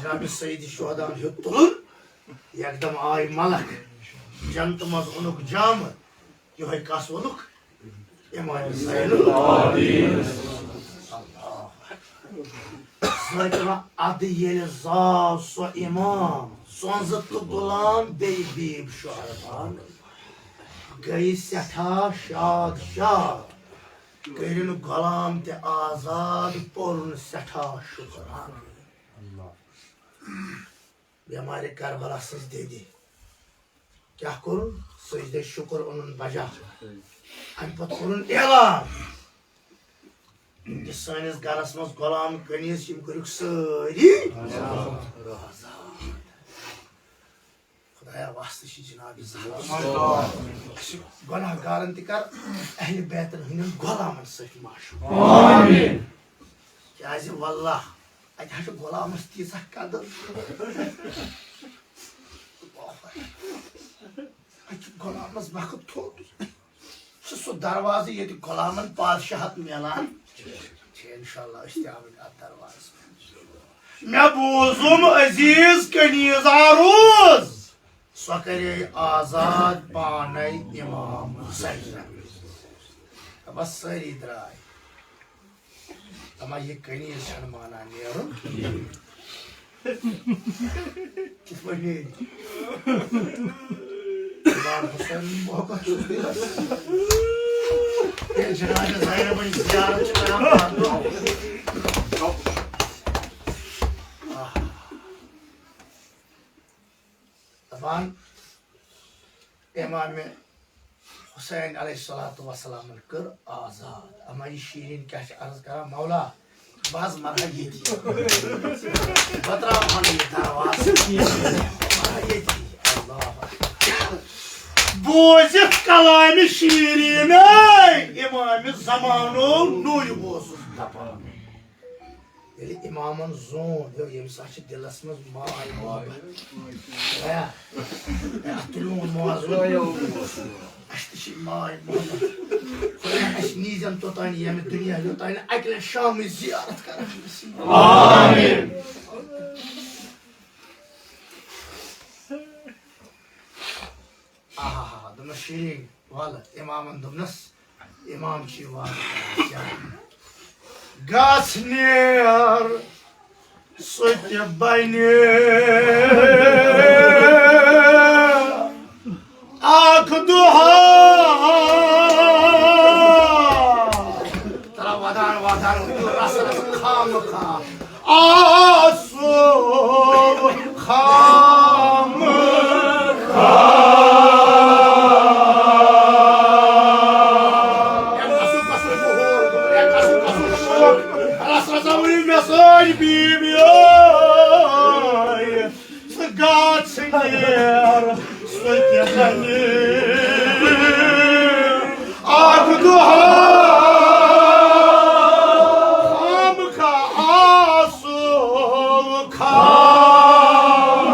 ربِ سید شہداہن ہیوٚت تُلُن، یکدم آے ملک۔ جنتہٕ منٛز اوٚنُکھ جامہٕ، یِہوٚے کس ووٚنُکھ؟ امام زین العابدین۔ ذٲکرہ، ادٕ ییٚلہِ زاو سُہ امام، سونزٕ تہٕ غلام بیٚیہِ بیٖب شہربان، گٔیہِ سٮ۪ٹھاہ شاد شاد۔ کٔرِن غلام تہِ آزاد، پوٚرُن سٮ۪ٹھاہ شُکران۔ بٮ۪مارِ کربلا سٕنٛز دٔدِ کیٛاہ کوٚرُن؟ سجدے شُکر اوٚنُن بجا۔ اَمہِ پتہٕ کوٚرُن اعلان کہِ سٲنِس گرس منٛز غلام کنیز، یِم کٔرِکھ سٲری آزاد۔ خدایا، واسطہٕ چھِ جناب زہرا۔ اَسہِ گۄناہ گارن تہِ کر اہل بیتن ہٕنٛدٮ۪ن غلامن سۭتۍ معشوق۔ آمین۔ کیٛازِ واللہ، اَتہِ حظ چھُ غلامس تیٖژاہ قدر۔ اَتہِ چھُ غلامس وقت تھوٚد۔ چھُ سُہ دروازٕ ییٚتہِ غلامن پادشاہت میلان۔ چھِ انشاءاللہ أسۍ تہِ آمٕتۍ اَتھ دروازس پٮ۪ٹھ۔ مےٚ بوٗزُم عزیز کنیز عروض، سۄ کرے آزاد پانے امام حسین۔ بس سٲری درٛاے۔ اما یہِ کنیز چھنہٕ مانان نیرُن۔ کِتھ پٲٹھۍ نیرِ؟ امام حسین محبت چھُس دِلس۔ ییٚلہِ جناب زینبٕنۍ زیارت چھِ کران پانہٕ۔ آہ۔ دپان، امام حسین علیہ الصلوۃ والسلامن کٔر آزاد۔ اما یہِ شیرین کیٛاہ چھِ عرض کران؟ مولا، بہٕ حظ مرٕ ہا ییٚتی۔ بہٕ ترٛاوٕ ہا نہٕ یہِ دروازٕ کینٛہہ۔ بہٕ مرٕ ہا ییٚتی۔ اللہ اکبر۔ بوٗزِتھ کلامِ شیرین امام زمانو نوٗرِ اوسُس دپان۔ ییٚلہِ امامن زون ہیوٚو، ییٚمہِ ساتہٕ چھِ دِلس منٛز ماے محبت۔ خۄدایا، اے، اتھ تُلِو وۄنۍ موضوع۔ اَسہِ تہِ چھِ ماے محبت۔ خۄدایا، اَسہِ نیٖزٮ۪ن توٚتانۍ ییٚمہِ دُنیا، یوٚتانۍ نہٕ اَکہِ لَٹہِ شامٕچ زیارت کران چھِ نصیٖب۔ آمین۔ آہا، دوٚپمَس، شیرین، وَلہٕ۔ اِمامَن دوٚپنَس، اِمام چھُ یہِ وعدٕ کران، کیٛاہ؟ گژھ نیر، سُہ تہِ بَنہِ اَکھ دۄہا۔ ترٛاو ودان، ودان۔ آسو خام رس رسا ؤنِو مےٚ سٲنۍ بیبی ٲے، ژٕ گژھ نیر سُہ تہِ زَنہِ اکھ دۄہ خامخا آسو خام۔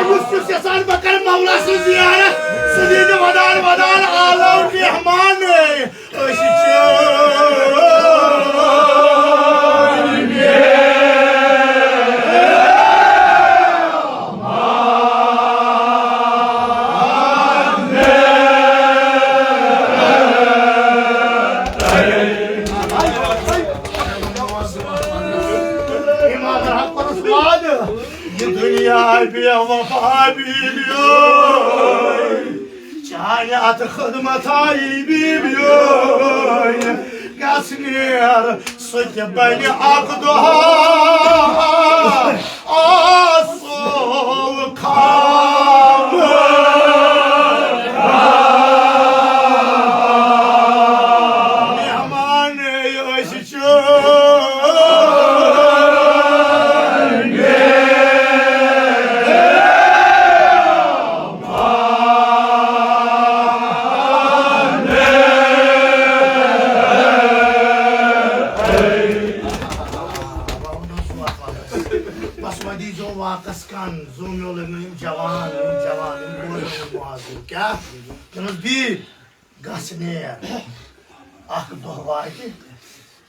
یُس یُس یژھان بہٕ کرٕ مولا سٕنٛز زیارت، سُہ دِیہِ ودان ودان عالم مہمانٕے۔ أسۍ چھِ امام برہم کوٚرُس وعدٕ، یہِ دُنیا بے وفا بیلیو۔ چانہِ اتھ خدمت آیی بیبیٲنۍ گژھِ نیر، سُہ تہِ بنہِ اکھ دۄہ آسو خام۔ مہمان أسۍ چٲنۍ۔ بس وۄنۍ دیٖزیو واپس کن، زوٗ مےٚ لٔگۍ یِم جوان، یِم جوان، یِم بوزن یِم معذوٗر۔ کیٛاہ؟ دوٚپمَس، بِہِو، گژھ نیر۔ اکھ دۄہ واتہِ،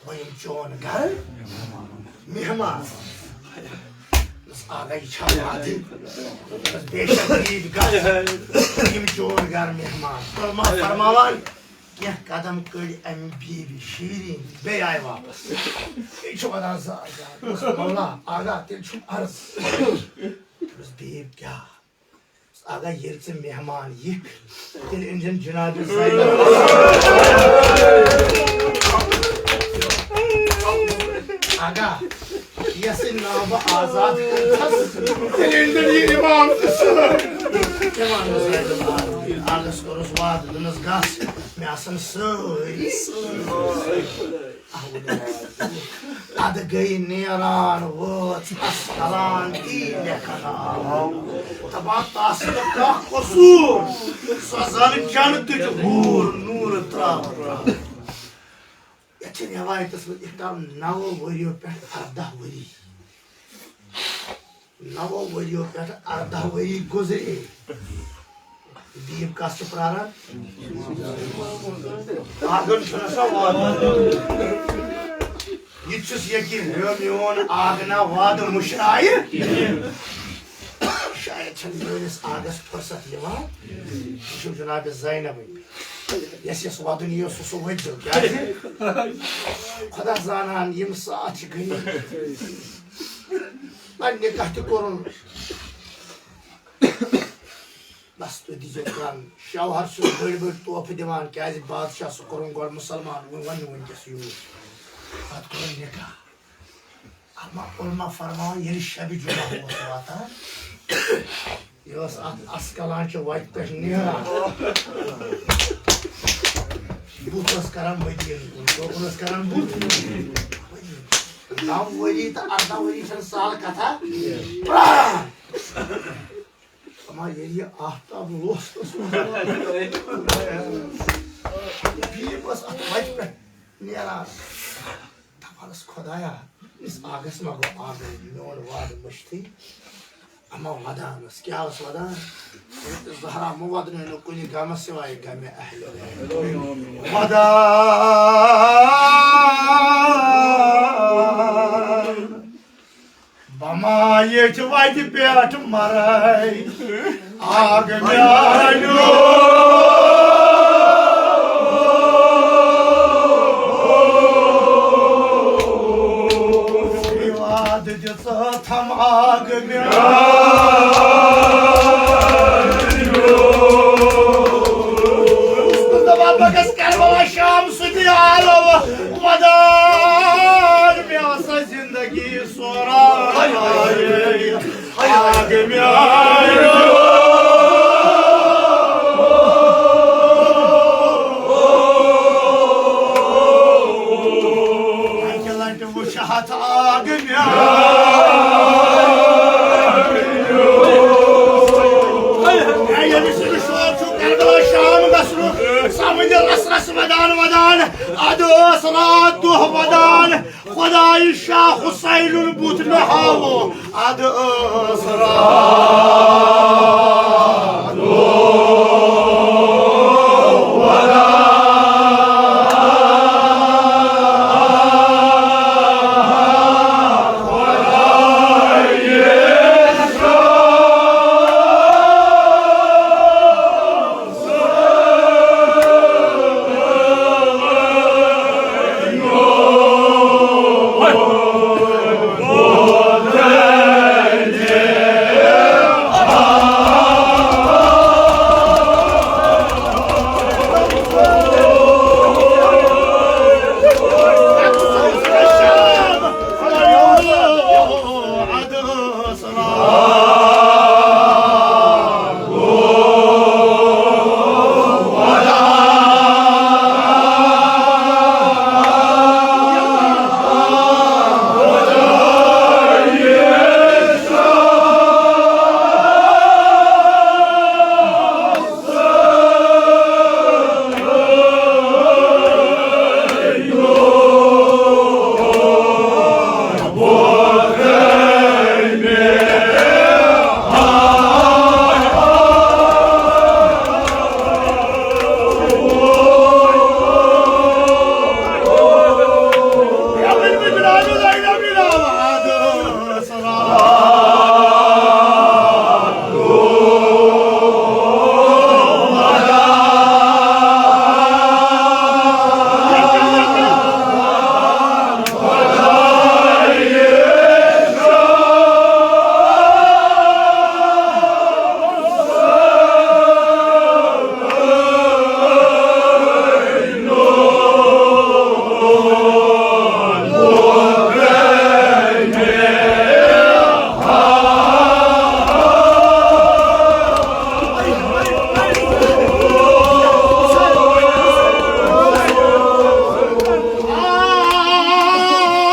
بہٕ یِمہٕ چون گرٕ مہمان۔ دوٚپمَس، آ، یہِ چھا وعدٕ؟ دوٚپمَس، بے شک، بِہِو، گژھ، بہٕ یِمہٕ چون گرٕ مہمان۔ فرما-، فرماوان، کینٛہہ قدم کٔڑۍ اَمہِ بیبی شیٖرِنۍ، بیٚیہِ آیہِ واپس۔ یہِ چھُ وَنان زار زار۔ دوٚپمَس، مولا، آغا، تیٚلہِ چھُم عرض۔ دوٚپمَس، بیب کیٛاہ؟ آغا، ییٚلہِ ژٕ مہمان یِکھ، تیٚلہِ أنۍزٮ۪ن جناب زینب۔ آغا، یَس ناو بہٕ آزاد کوٚرتھَس، تیٚلہِ أنۍزٮ۪ن یہِ امام تہِ سۭتۍ۔ امام زینب آغا، آغس کوٚرُس وعدٕ، دوٚپنَس، گژھ، مےٚ آسَن سٲری۔ اَدٕ گٔے نیران وٲژ اَسکلان تی لیکھن آو۔ دَپان تَس نہٕ کانٛہہ قصوٗر، سۄ زَن جنتٕچ حوٗر نوٗرٕ ترٛاوان۔ یَتھ چھِ رٮ۪وایتَس منٛز اِختام نَوَو ؤرِیو پٮ۪ٹھ اَرداہ ؤری۔ نَوَو ؤرِیو پٮ۪ٹھ اَرداہ ؤری گُزرے۔ دیٖپ کَس چھِ پرٛاران؟ آنٛگُن چھُنہ سا واتان۔ یہِ تہِ چھُس یقیٖن، میون، میون آنٛگنہ وادٕ مُشرایہِ۔ شاید چھَنہٕ میٲنِس آنٛگنَس فرصت یِوان۔ یہِ چھُم جناب زینبٕے۔ یَس یَس وَدُن یِیو، سُہ سُہ ؤتھۍزیو۔ کیٛازِ؟ خۄدا زانان، یِم ساتھ چھِ گٔمٕتۍ۔ وۄنۍ نِکاح تہِ کوٚرُن۔ بس تُہۍ دیٖزیو کَن۔ شوہر چھُ بٔڑۍ بٔڑۍ تحفہٕ دِوان، کیٛازِ بادشاہ سُہ کوٚرُن گۄڈٕ مُسلمان، وۄنۍ وَنہٕ نہٕ وٕنۍکٮ۪س یوٗت۔ پَتہٕ کوٚرُن نِکاح۔ اما علماء فرماوان، ییٚلہِ شبِ جمعہ اوس واتان، یہِ ٲس اَتھ اَسکلانچہِ وَتہِ پٮ۪ٹھ نیران۔ بُتھ ٲس کران مدیٖنہٕ کُن، برونٛہہ کُن ٲس کران بُتھ۔ نَو ؤری تہٕ اَرداہ ؤری چھَنہٕ سہل کَتھا۔ پرٛان۔ اما ییٚلہِ یہِ آفتاب لوس اوس وۄتھان، یہِ بیٖب ٲس اَتھ وَتہِ پٮ۪ٹھ نیران۔ دَپان ٲس، خۄدایا، أمِس آگس ما گوٚو آنٛگن، میون وعدٕ مٔشتٕے۔ اما ودان ٲس، کیٛاہ ٲس ودان؟ زہرا مہٕ ودنٲے نہٕ کُنہِ غمس سوائے غمِ اہلِ بیت۔ ودان۔ بہٕ ما ییٚتہِ وتہِ پٮ۪ٹھ مرے آگ میانیو۔ وعدٕ دِژ تھم آگ میانیو۔ بہٕ دپان بہٕ گژھٕ کربلا شام اَکہِ لَٹہِ وٕچھ ہتھ آگ میٛانیو۔ اے، ییٚمِس، ییٚمِس شوق چھُ کربلا شام گژھنُک، سۄ وٕنہِ رس رس ودان ودان، ادٕ ٲس راتھ دۄہ ودان۔ خدایہِ شاہ حسینُن بُتھ مےٚ ہاوو، ادٕ ٲس راتھ۔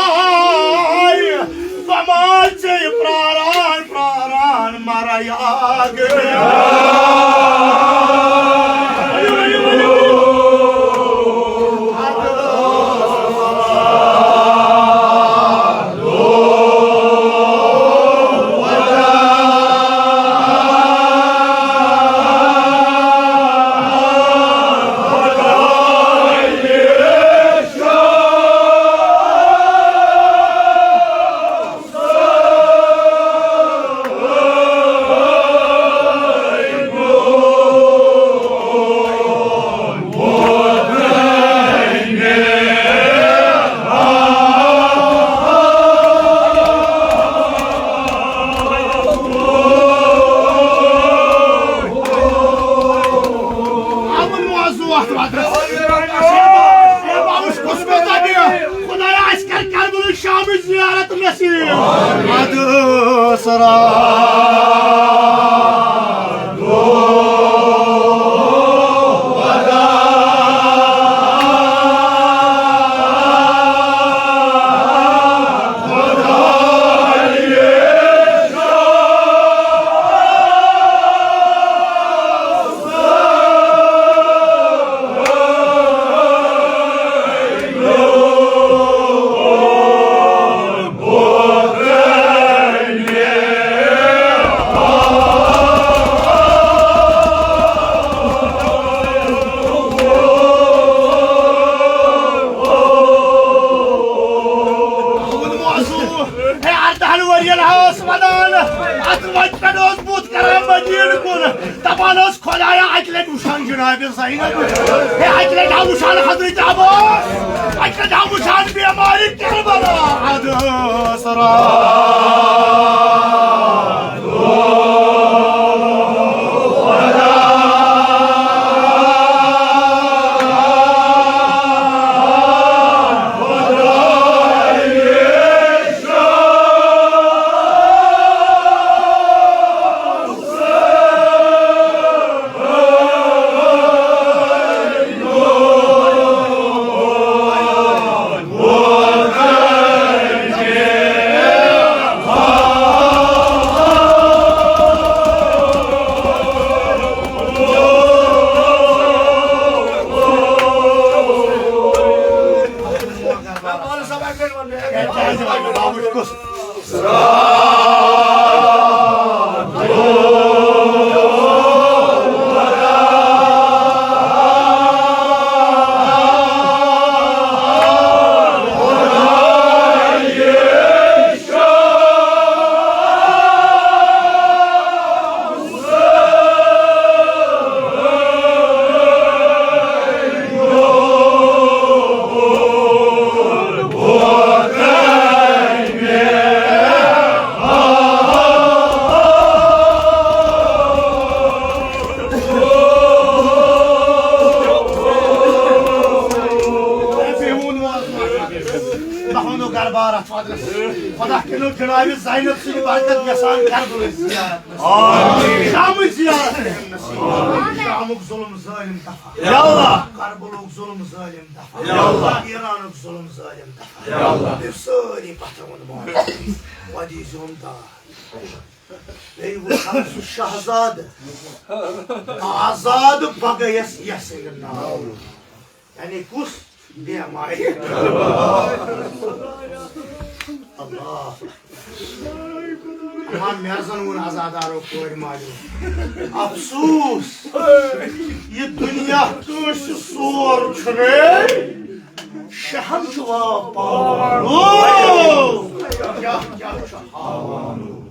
آے، بہٕ ما ژےٚ پراران، پراران مرٕ یاد۔ آمُن وازٕ وَتھ وَتھ۔ اے باوُش، کُس مےٚ دَپہِ؟ خۄدایا، اَسہِ کَر کربلٕچ شامٕچ زیارت نصیٖب۔ اَدٕ سلام۔ ہے، اَردَہَن ؤرِین ہا ٲس وَنان، اَتھ وَتہِ پٮ۪ٹھ اوس بُتھ کران مدیٖنہٕ کُن، دَپان اوس، خۄدایا، اَکہِ لَٹہِ وٕچھان جناب زینب۔ ہے، اَکہِ لَٹہِ ہا وٕچھان حضرت عباس۔ اَکہِ لَٹہِ ہا وٕچھان بیمارِ کربلا۔ اَدٕ سلام۔ پانس سب اکہِ لٹہِ ونہٕ بہٕ۔ کیٛازِ ونہٕ بہٕ؟ بابُش کُس؟ تۄہہِ ووٚنوُ حظ، تۄہہِ ووٚنوُ گرٕ بار اتھ فادرس۔ خدا کٔرِنو جناب زینب سٕنٛدِ برکت یژھان کربلٕچ زیارت نصیب۔ آمین۔ شامٕچ زیارت نصیب۔ شامُک ظلم ظٲلم دفع۔ یا اللہ۔ کربلُک ظلم ظٲلم دفع۔ یا اللہ۔ ایرانُک ظلم ظٲلم دفع۔ یا اللہ۔ بیٚیہِ سٲری پتھر وۄنۍ معاف۔ وۄنۍ دیٖزیوم داد۔ بیٚیہِ وٕچھ ہا سُہ شہزادٕ آزاد بغٲیس یس ناو۔ یعنی کُس؟ بیمارِ۔ اللہ۔ اما مےٚ زن ووٚن عزادارو کورِ مالیو۔ افسوس، یہِ دُنیا کٲنٛسہِ سور چھُنہٕ۔ شہن چھُ واو پاوان۔ او! کیٛاہ، کیٛاہ چھُ ہاوان؟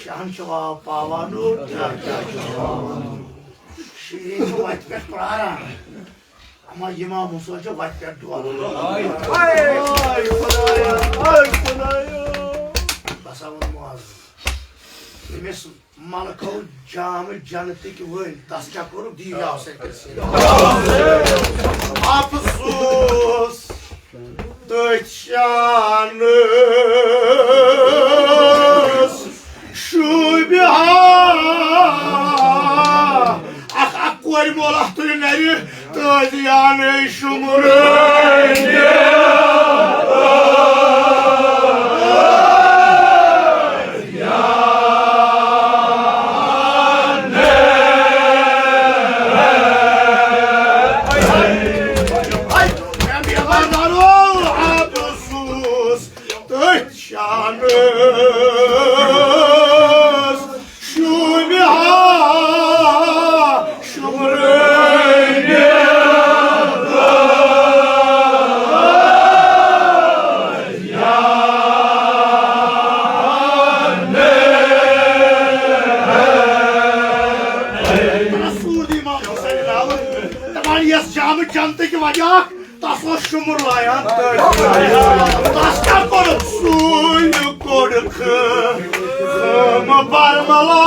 شہن چھُ واو پاوان۔ او، کیٛاہ، کیٛاہ چھُ ہاوان؟ شیٖن چھُ وتہِ پٮ۪ٹھ پراران۔ اما امام حسین چھُ وتہِ پٮ۪ٹھ ڈولان۔ آے خدایا، آے خدایا۔ بس ہا ووٚن معاذ۔ ییٚمِس ملکو جام جنتٕکۍ ؤلۍ، تس کیٛاہ کوٚرُکھ؟ دیٖویاو سۭتۍ کٔرِتھ۔ افسوس تٔتھۍ شانس شوٗبہِ ہا۔ اکھ، اکھ کورِ مول اتھ تُلہِ نرِ۔ تٲجیانٕے شُمرٲے۔ تٔتھۍ شانس شوٗبہِ ہا شُمرٲنہِ۔ رسول امام حسین راوت دپان، یس جامہٕ جنتٕکۍ وجہ تس اوس شُمُر لایان تٔتھۍ۔ تس کیٛاہ کوٚرُکھ؟ سُے کوٚڑُکھ خٲم برملا۔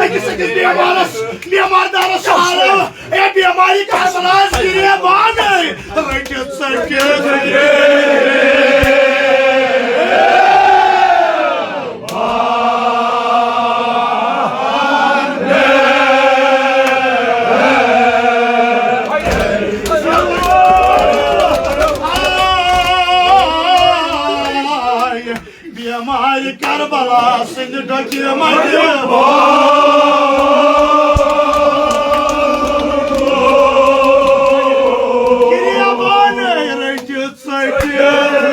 أکِس أکِس بیمارس، بیمار دارس چھُ عالم، اے بیمارِ کربلاہس گریبانٕے رٔٹِتھ ژٔٹِتھ۔ بیمارِ کربلا سٕنٛدِ ڈۄکہِ منٛزٕ گریبانٕے رٔٹِتھ ژٔٹِتھ۔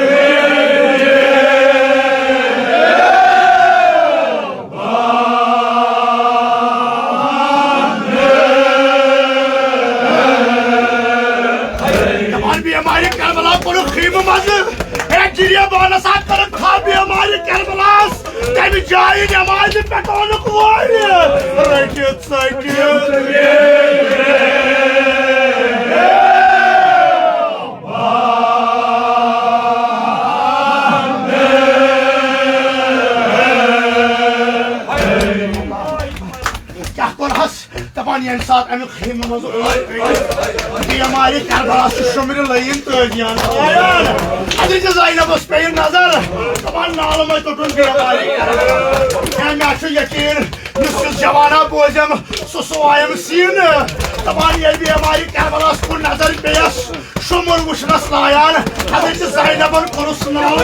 دپان بیمارِ کربلا کوٚرُکھ خیمہٕ منٛزٕ۔ ہے گریبانس ہا کٔرٕکھ کھا بیمارِ کربلاہس تمہِ جایہِ نمازِ پٮ۪ٹھ اونُکھ اورٕ۔ رٔٹِتھ ژٔٹِتھ۔ کیٛاہ کوٚرہس؟ دپان ییٚمہِ ساتہٕ امیُک خیمہٕ منٛز اوس، بیمارِ کربلاہس چھُ شُمرِ لٲیِن تٲجیان۔ حضرت زینبس پیٚیہِ نظر، دپان نالہٕ منٛز ژوٚٹُن بیمارِ کربلاہس۔ ہے مےٚ چھُ یقیٖن یُس یُس جوانا بوزٮ۪م، سُہ سُہ وایَم سیٖنہٕ۔ دپان ییٚلہِ بیمارِ کربلاہس کُن نظر پیٚیَس، شُمُر وٕچھنَس لایان، حضرت زینبن کوٚرُس ناو۔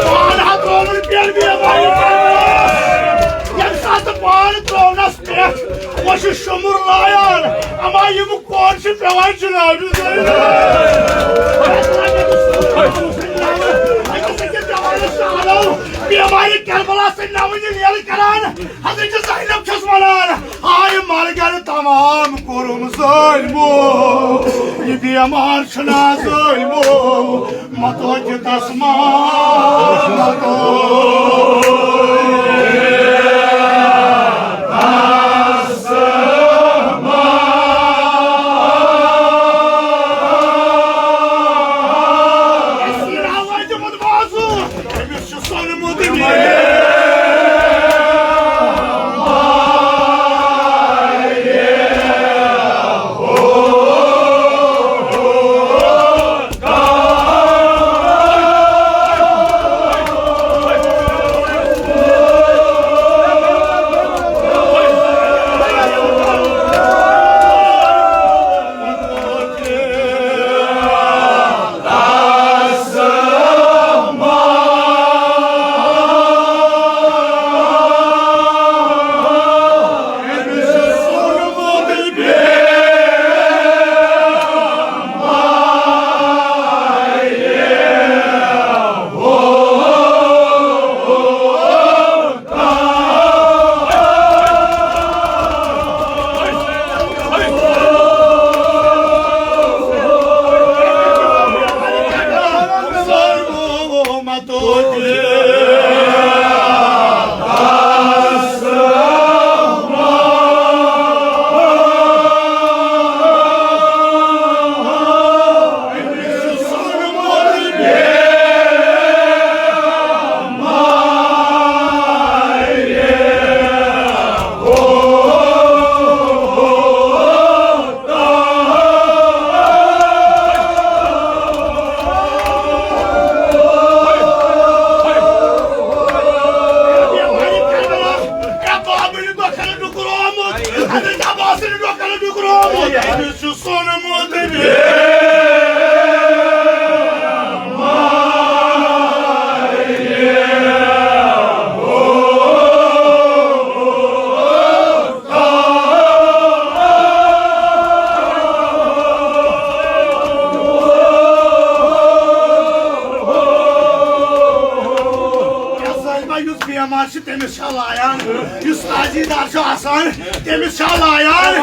پان ہا ترٛووُن پٮ۪ٹھ بیمارِ کربلاہس۔ ییٚمہِ ساتہٕ پان ترٛونَس پٮ۪ٹھ وۄنۍ چھُ شُمُر لایان، اما یِم کورِ چھِ پٮ۪وان جنابِ زینب۔ أکِس أکِس جوانَس چھُ آلو بیمارِ کربلا سۭتۍ نَوٕنہِ لیلہٕ کران۔ حضرت زینب چھَس وَنان، ہاے مرگر تمام کوٚرُم ظٲلمو، یہِ بیمار چھُنا ظٲلمو۔ متو جتس ما متو۔ أمِس چھُ سوٚنمُت یہِ۔ یُس بیمار چھُ، تٔمِس چھا لایان؟ یُس تعزیٖدار چھُ آسان، تٔمِس چھا لایان؟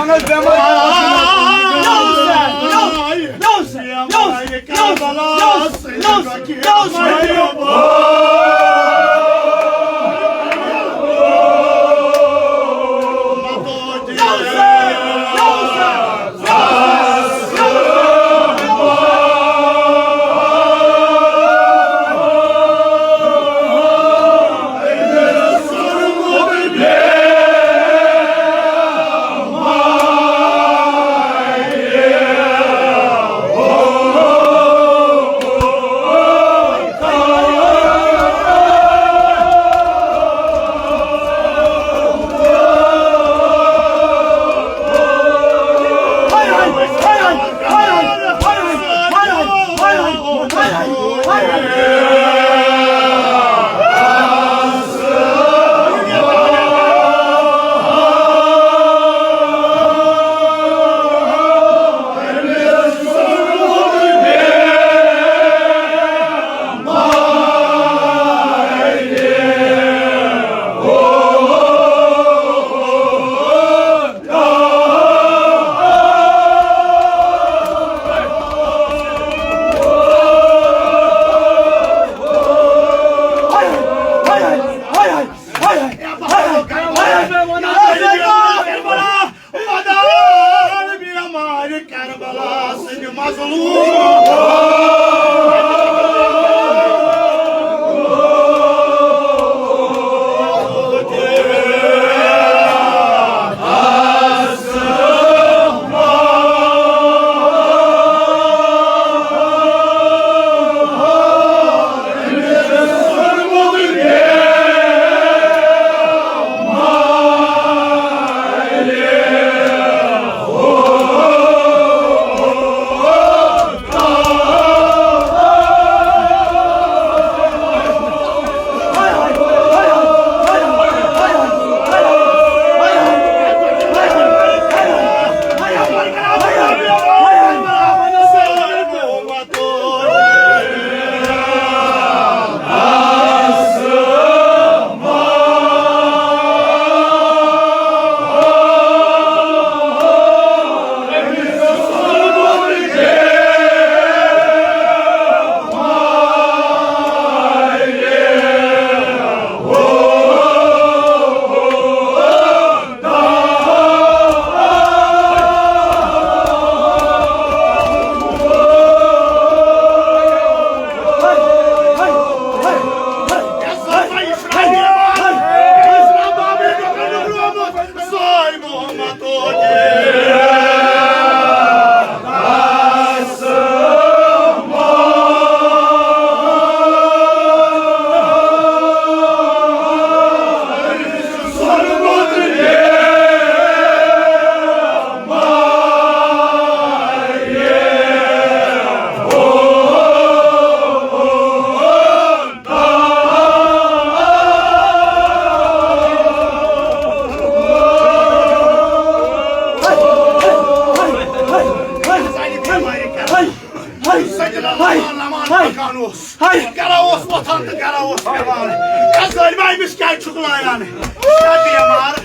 سجنہ ہاے، لمان لمان ہاے، پکان اوس۔ ہاے۔ گرا اوس وۄتھان تہٕ گرا اوس پٮ۪وان۔ ہے ظٲلمہ، أمِس کیٛازِ چھُکھ لایان؟ یہِ چھا بٮ۪مار؟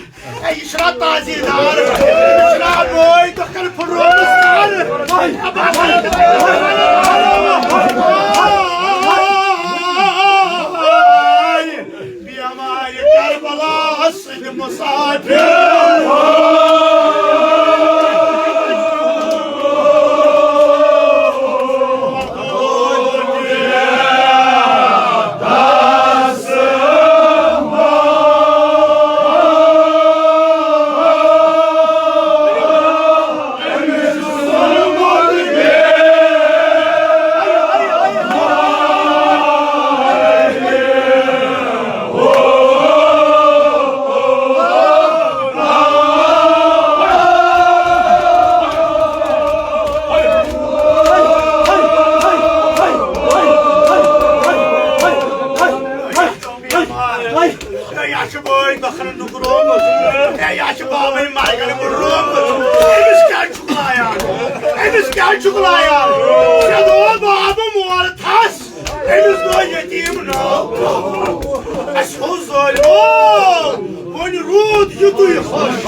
ہے، یہِ چھُنہ تعزیٖدار؟ أمِس چھُنہ بٲے تہٕ کَنہٕ پھُٹرومُت سر؟ ہاے۔ بٮ۪مارِ کربلاہس سٕنٛدۍ مسافر۔ ہے، یہِ چھُ بٲے دۄکھنہٕ نُکرومُت۔ ہے، یہِ چھُ بابَے مرگن وُڈرومُت۔ أمِس کیٛازِ چھُکھ لایان؟ أمِس کیٛازِ چھُکھ لایان؟ ژےٚ دوٚپ بابہٕ مول تھَس۔ أمِس دوٚپ یتیٖم ناو۔ اَسہِ اوس ظٲلمو، وۄنۍ روٗد یُتُے خۄش۔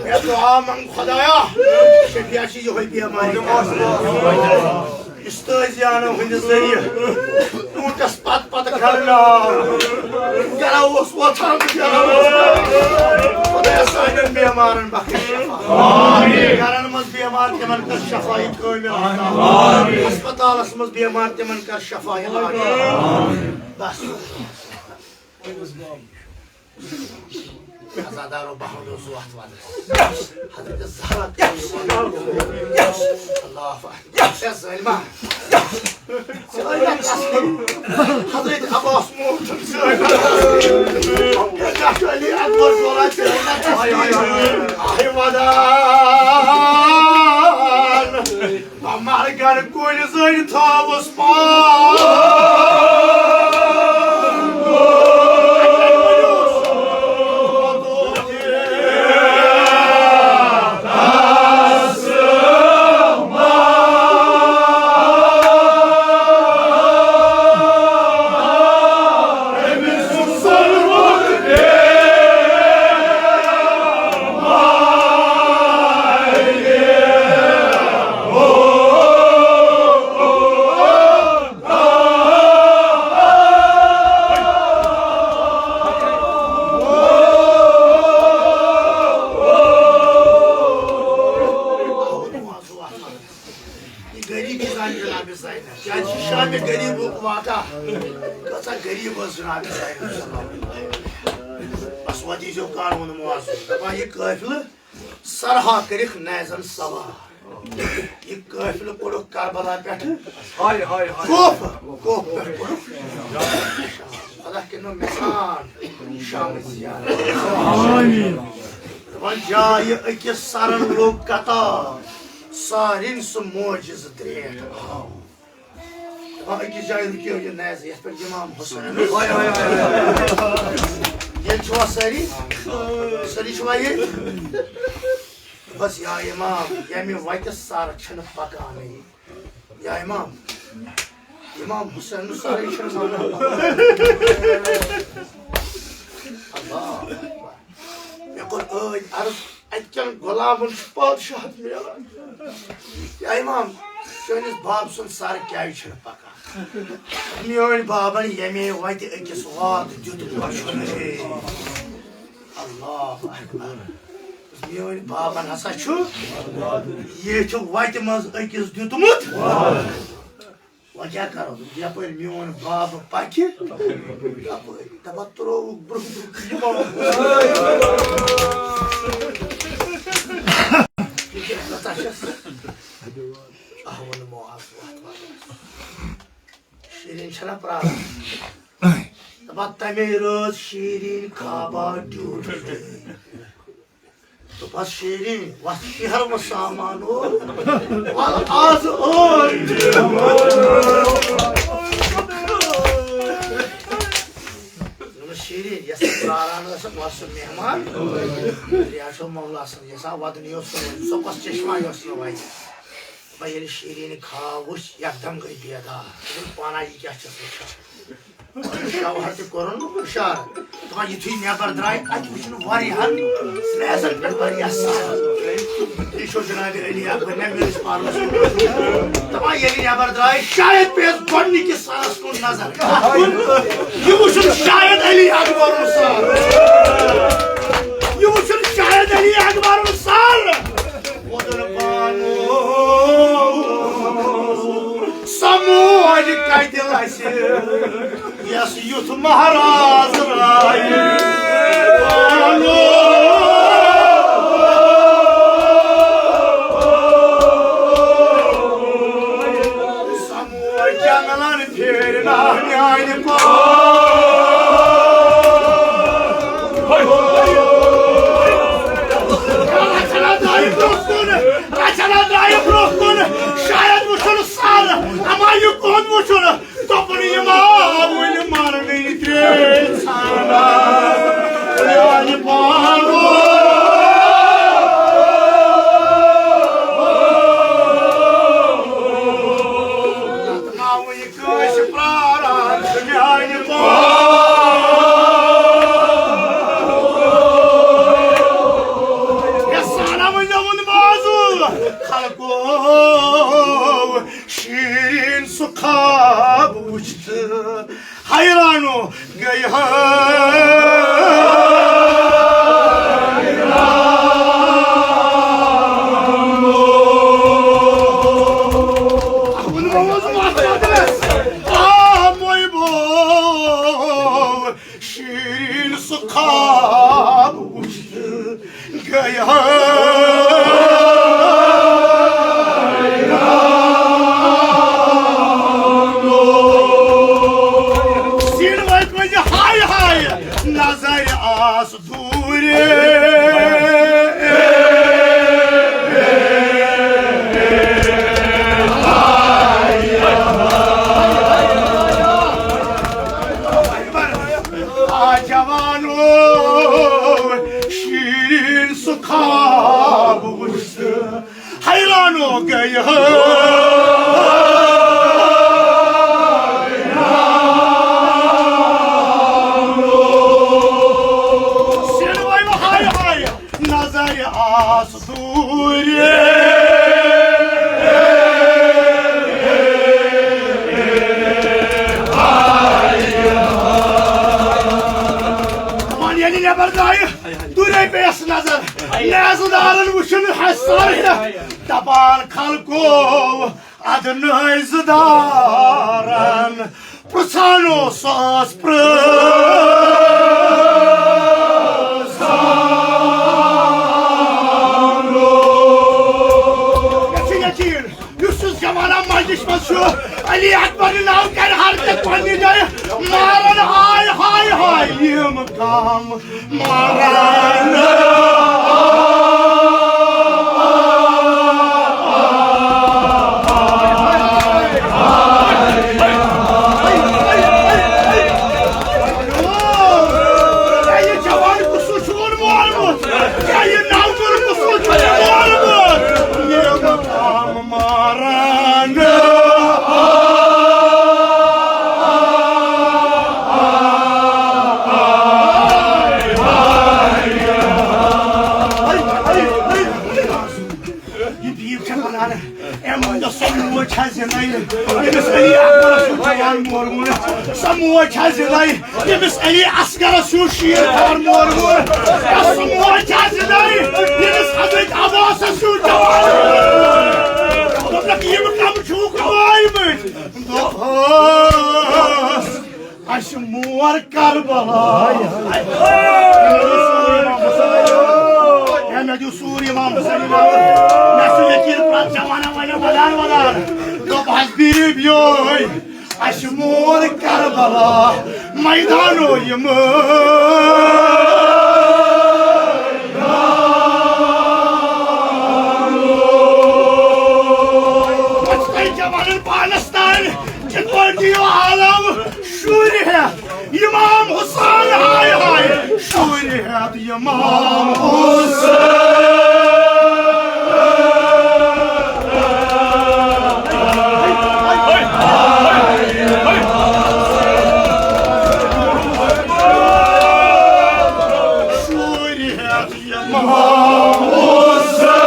ہے، دُعا منٛگ خۄدایا، شفیع چھِ یِہوٚے بٮ۪مارِ۔ استٲذیانو ہٕنٛدِ ذٔریعہٕ اوٗنٹس پتہٕ پتہٕ کرناو۔ گرا اوس وۄتھان تہٕ گرا اوس کران۔ خۄدایا، سانٮ۪ن بٮ۪مارن بخش شفا۔ گرن منٛز بٮ۪مار تِمن کر شفایہِ کٲمل عطا۔ ہسپتالس منٛز بٮ۪مار تِمن کر شفایہِ عطا۔ بس۔ عزادارو بہت اوس وتھ ودس۔ حضرت زہرا تہِ اوس وتھ۔ اللہ اکبر۔ اے ظٲلما۔ حضرت عباس موٗد چھُنہٕ ظٲلما۔ اے ڈاکٹر علی اکبر زورا چھُ۔ آہہِ ودان۔ مرگن کُلۍ زٔنۍ تھاوُس پان۔ یہِ غریٖبی زانہِ جناب زینب۔ کیٛازِ چھِ شامِ غریٖبُک واقعہ؟ کۭژاہ غریٖب ٲس جناب زینب صلی اللہ علیہ وسلم۔ بس وۄنۍ دیٖزیو قانوٗن معاف۔ دَپان یہِ قٲفلہٕ سرہا کٔرِکھ نیزن سوار۔ یہِ قٲفلہٕ کوٚڑُکھ کربلا پٮ۪ٹھٕ۔ ہاے، ہاے، ہاے۔ کوفہٕ، کوفہٕ پٮ۪ٹھ کوٚڑُکھ۔ اللہ کٔرِنو مےٚ سان شامٕچ زیارت۔ آمیٖن۔ دَپان جایہِ أکِس سرن لوٚگ قطار، سارِن سُہ معجزٕ درٛیٹھ آو۔ دَپان أکِس جایہِ رُکیو یہِ نیزٕ، یَتھ پٮ۪ٹھ اِمام Hussain. Y, Y, Y, Y. ییٚتہِ چھِوا سٲری؟ سٲری چھِوا ییٚتہِ؟ بس یا اِمام، ییٚمہِ وَتہِ سر چھِنہٕ پکانٕے۔ یا اِمام، اِمام حُسین سرٕے چھِنہٕ پکان۔ اللہ اکبر۔ مےٚ کوٚر ٲدۍ عرض، اَتہِ کٮ۪ن غلامن چھُ پادشاہت میلان۔ یا اِمام، چٲنِس باب سُنٛد سر کیٛازِ چھُنہٕ پکان؟ میٲنۍ بابن ییٚمے وتہِ أکِس وات دیُتمُت چھُ۔ اللہ اکبر۔ میٲنۍ بابن ہسا چھُ ییٚتھِ وتہِ منٛز أکِس دیُتمُت۔ وۄنۍ کیٛاہ کرو؟ یپٲرۍ میون باب پکہِ، تپٲرۍ دپان ترٛووُکھ برٛونٛہہ برٛونٛہہ یِمو۔ یہِ کیٛاہ کتھا چھَس؟ آ، ووٚنمو آز وَتھ وَتھ۔ شیٖرِن چھَنا پرٛاران؟ دپان تَمے رٲژ شیٖرِن خوابا ٹیوٗٹھ۔ دوٚپہَس، "شیرنۍ، وَتھ شہر وۄنۍ سامان اوٚن۔ وَلہٕ آز ٲے۔" دوٚپمَس، شیرین، یس پراران ٲسکھ، اوس سُہ مہمان۔ ریا چھُ مولا سُنٛد یژھان وَدُن یہِ اوس سُہ، سُہ کۄس چشمہ یۄس یہِ وَتہِ۔ دَپان ییٚلہِ شیرین خاب وُچھ، یکدم گٔے بیدار۔ دوٚپُن، پانا یہِ کیٛاہ چھَس وٕچھان؟ شوہر تہِ کوٚرُن اِشارٕ۔ دَپان یُتھُے نٮ۪بر درٛاے، اَتہِ وٕچھُن واریاہن میزن پٮ۪ٹھ واریاہ سَر۔ یہِ چھُ جناب علی اکبر، مےٚ میٲنِس پانس کُن۔ دَپان ییٚلہِ نٮ۪بر درٛاے، شاید پیٚیَس گۄڈٕنِکِس سَرس کُن نظر۔ یہِ وٕچھُن شاید علی اکبرُن سَر۔ یہِ وٕچھُن شاید علی اکبرُن سَر۔ ووتُن پانہٕ سموج کتہِ لسہِ، یس یُتھ مہراز رایہِ پانہٕ۔ سموج جنگلن پھیرنا میانہِ پان۔ رچھنا درٛایہِ برٛونٛہہ کُن، رچھنا درٛایہِ برٛونٛہہ کُن، شاید وُچھُن سر، اما یہِ کوٚت وُچھُن؟ دوٚپُن یہِ ما وُنہِ مرنٕے ترٛیش ژھانڈان، میانہِ پانہٕ۔ نتہٕ ما وُنہِ کٲنٛسہِ پراران چھُ میانہِ پان۔ یَس سانا وۄنۍ زٮ۪وُن بازُل خلقو، شیرین سُہ خواب وُچھتھ حیرانو گٔے حیران۔ آ موے بو، شیرین سُہ خواب وُچھتھ گٔے حیران۔ سیٖنہٕ وٲلۍ پٔزۍ ہاے ہاے نظرِ آس دوٗرِ۔ آ جوانو، شیرین سُہ خواب وُچھتھ حیرانو گٔے حیران۔ سیٖنہٕ وٲلۍ ہاے ہاے نظرِ آس دوٗرِ۔ دَپان ییٚلہِ نٮ۪بر درٛایہِ، دوٗرے پیٚیَس نظر۔ نیزٕ دارن وُچھُن حسر ہٮ۪تھ، دَپان خلقو، ادٕ نیزٕ دارن پرژھان اوس سُہ ٲس پرژھان۔ مےٚ چھُ یقیٖن، یُس یُس جوانہ مجلس منٛز چھُ، علی اکبر ناو کرِ ہر کینٛہہ پننہِ جایہِ مارن۔ ہاے ہاے ہاے، یِم کم مارن۔ اے، یہِ جوان کُس چھُ ووٚن مورمُت؟ اے، یہِ نوجوان کُس چھُ ووٚن مورمُت؟ یہِ مقام ماران۔ یہِ بیٖب چھےٚ وَنان، أمۍ ؤنۍ سۄ موج چھےٚ زِندَے، ییٚمِس علی اکبرَس ہیوٗ جوان مورمُت۔ سۄ موج چھےٚ زِندَے، ییٚمِس علی اصغرَس ہیوٗ شیٖر خور مورمُت۔ یا سۄ موج چھےٚ زِندَے، ییٚمِس حضرت عباسَس ہیوٗ جوان مورمُت۔ دوٚپنَکھ، یِم کَم چھِو کمٲومٕتۍ؟ دوٚپہَس، اَسہِ مور کربلا۔ ہے، مےٚ دیُت سوٗر امام حسین۔ مےٚ چھُ یقیٖن پرٛٮ۪تھ جوانہ وَنہِ ودان ودان۔ دوٚپ حظ بیٖب یوے، اَسہِ مور کربلا۔ میدانو یِم پانس تام کِتھ پٲٹھۍ یِیو عالم شُرۍ ہٮ۪تھ؟ امام حسین ہاے امام حسین۔ شوٗرۍ ہٮ۪تھ امام حسین۔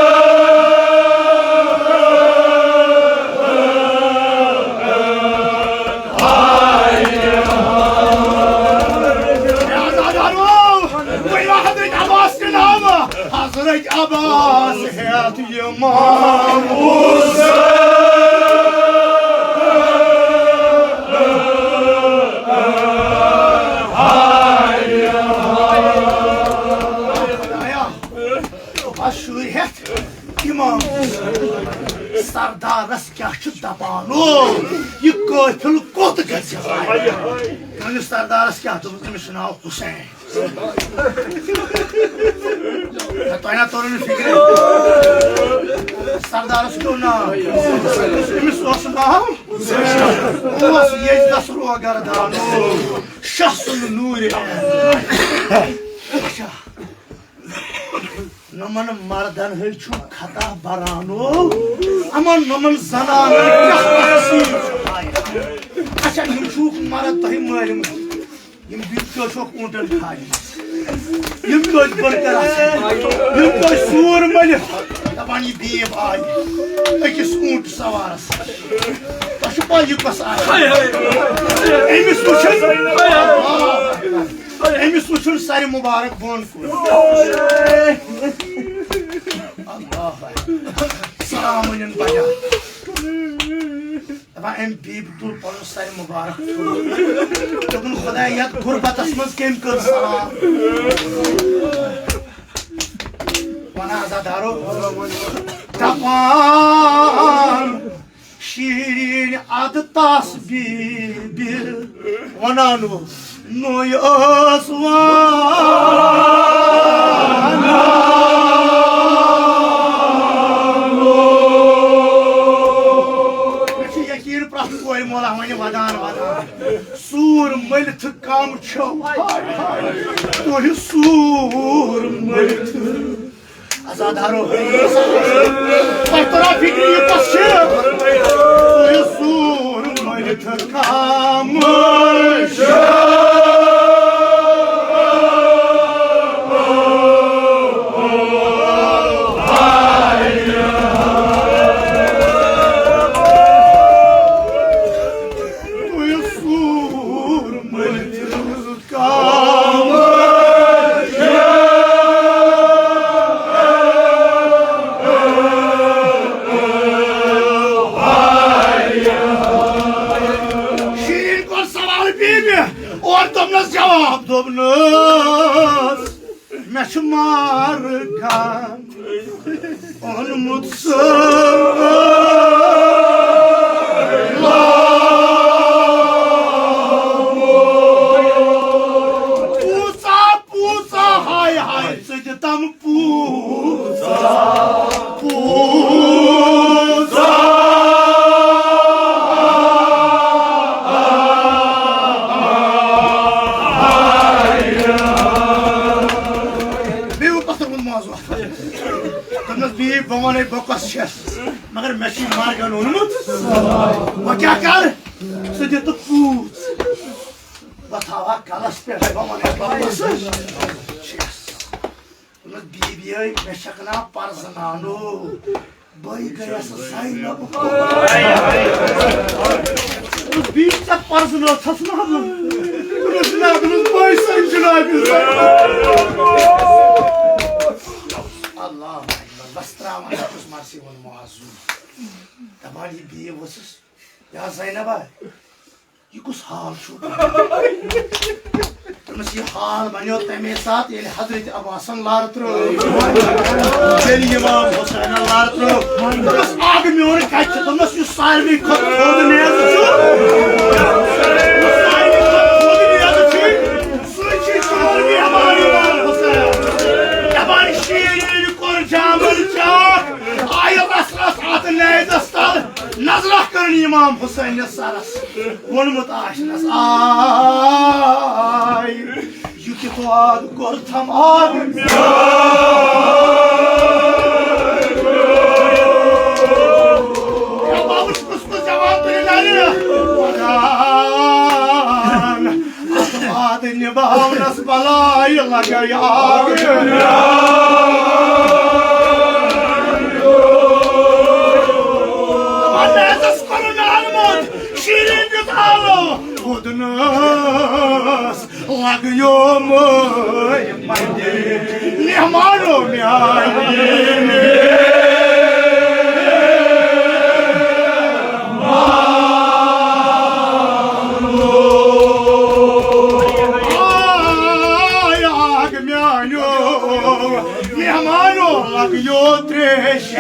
حضرت عباس ہٮ۪تھ امام حسین۔ بس شُرۍ ہٮ۪تھ امام حسین۔ سردارس کیٛاہ چھُ دپان؟ او، یہِ قٲفِل کوٚت گژھِ؟ میٲنِس سردارس کیٛاہ دوٚپُس؟ أمِس چھُ ناو حسین۔ ہے، تۄہہِ نا توٚرُو نہٕ فِکرِ؟ سردارس کیٛاہ اوس ناو؟ أمِس اوس ناو، اوس یزدس روگردان، شخص نوٗرِ۔ اچھا، نمن مردن ہے چھُ خطا برانو، امن نمن زنان کیٛاہ تقصیر چھُ؟ اچھا، یِم چھُکھ مرد تۄہہِ مٲرمٕتۍ۔ یِم بِچ کیٛاہ چھُکھ اوٗنٹن کھالمٕتۍ؟ یِم کیٛاہ چھِ بٔرکر آسان؟ یِم کیٛاہ چھِ سوٗر مٔلِتھ؟ دَپان، یہِ بیٖب آیہِ أکِس اوٗنٹ سوارس۔ تۄہہِ چھُ پَے یہِ کۄس آیہِ؟ أمِس وٕچھُن، أمِس وٕچھُن سَرِ مُبارک بۄن کُن۔ اللہ اکبر۔ سلام ؤنِن بجا۔ دپان، أمۍ بیٖبۍ تُل پنُن سرِ مُبارک تھوٚد۔ دوٚپُن، خۄدایا، یتھ غُربتس منٛز کٔمۍ کٔر سلام؟ ونان عزادارو، دپان، شیٖرِن ادٕ تس بیٖبۍ ونان اوس۔ نوٚے ٲس وانان۔ مےٚ چھُ یقیٖن پرٛٮ۪تھ کورِ مولا وَنہِ ودان ودان۔ سوٗر مٔلِتھ کم چھو تُہۍ سوٗر مٔلِتھ۔ عزادارو، تۄہہِ توٚرا فِکرِ یہِ کۄس چھِ؟ تُہۍ سوٗر مٔلِتھ کم چھو۔ تُہۍ سوٗر مٔلِتھ کم چھو۔ شیٖرِن کوٚر سوال بیٚیہِ مےٚ، اورٕ دوٚپنَس جواب، دوٚپنَس، مےٚ چھُ مارٕ گام اوٚنمُت سۭتۍ۔ پوٗژا، پوٗژا، ہاے ہاے، ژٕ دِتم پوٗژا، پوٗژا۔ بیٚیہِ ووٚن پَتھر ووٚن ماز وَتھ۔ دوٚپنَس، بیٖبۍ، بہٕ وَنَے بہٕ کۄس چھَس، مگر مےٚ چھُے مارگن اوٚنمُت۔ وۄنۍ کیٛاہ کَرٕ؟ ژٕ دِ تہٕ پوٗژ۔ بہٕ تھاوٕ ہا کَلَس پٮ۪ٹھ، بہٕ وَنَے بہٕ کۄس چھَس۔ دوٚپنَس، بیٖبۍ، مےٚ چھَکھ نا پَرزٕناونو۔ بہٕ گٔیَس زینب۔ دوٚپُس، بیٖبۍ، ژےٚ پَرزٕنٲوتھَس نا بہٕ؟ دوٚپُس، نہ، دوٚپُس، بہٕ سُنٛد جنابِ زینب۔ اللہ اکبر، بس ترٛاوان چھُس مرثی ووٚن معاذ۔ دَپان، یہِ بیٖبۍ ؤژھٕس، یا زینبا، یہِ کُس حال چھُ؟ دوٚپمَس، یہِ حال بنیو تَمے ساتہٕ، ییٚلہِ حضرت عباسن لارٕ ترٲو، ییٚلہِ امام حسینن لارٕ ترٲو۔ دوٚپمَس، اکھ میون کَتہِ چھُ؟ دوٚپمَس، یُس ساروی کھۄتہٕ تھوٚد نیزٕ چھُ، یُس ساروی کھۄتہٕ تھوٚد نیزٕ چھُ، سُے چھُ چون مہمان امام حسین۔ دَپان، شیٖرِن کوٚر جامن چاک، آیہِ رس رس اتھ نیزس تل، نظرہ کٔرٕن امام حسینس سرس۔ ووٚنمُت آسنَس، آے، یُتھ واد کوٚرتھم آب۔ مےٚ باوُس کُس کُس جواب تُلہِ لرِ؟ وَدان۔ اَتھ واد نِباونس بلاے لگے آگ۔ پتہٕ حظ کوٚرُن آلمُت شیٖرِتھ دیُت آلو۔ خۄدنس لگیومے پننہِ مہمانو میانہِ۔ آے آگ میانیو مہمانو، لگیو تریش۔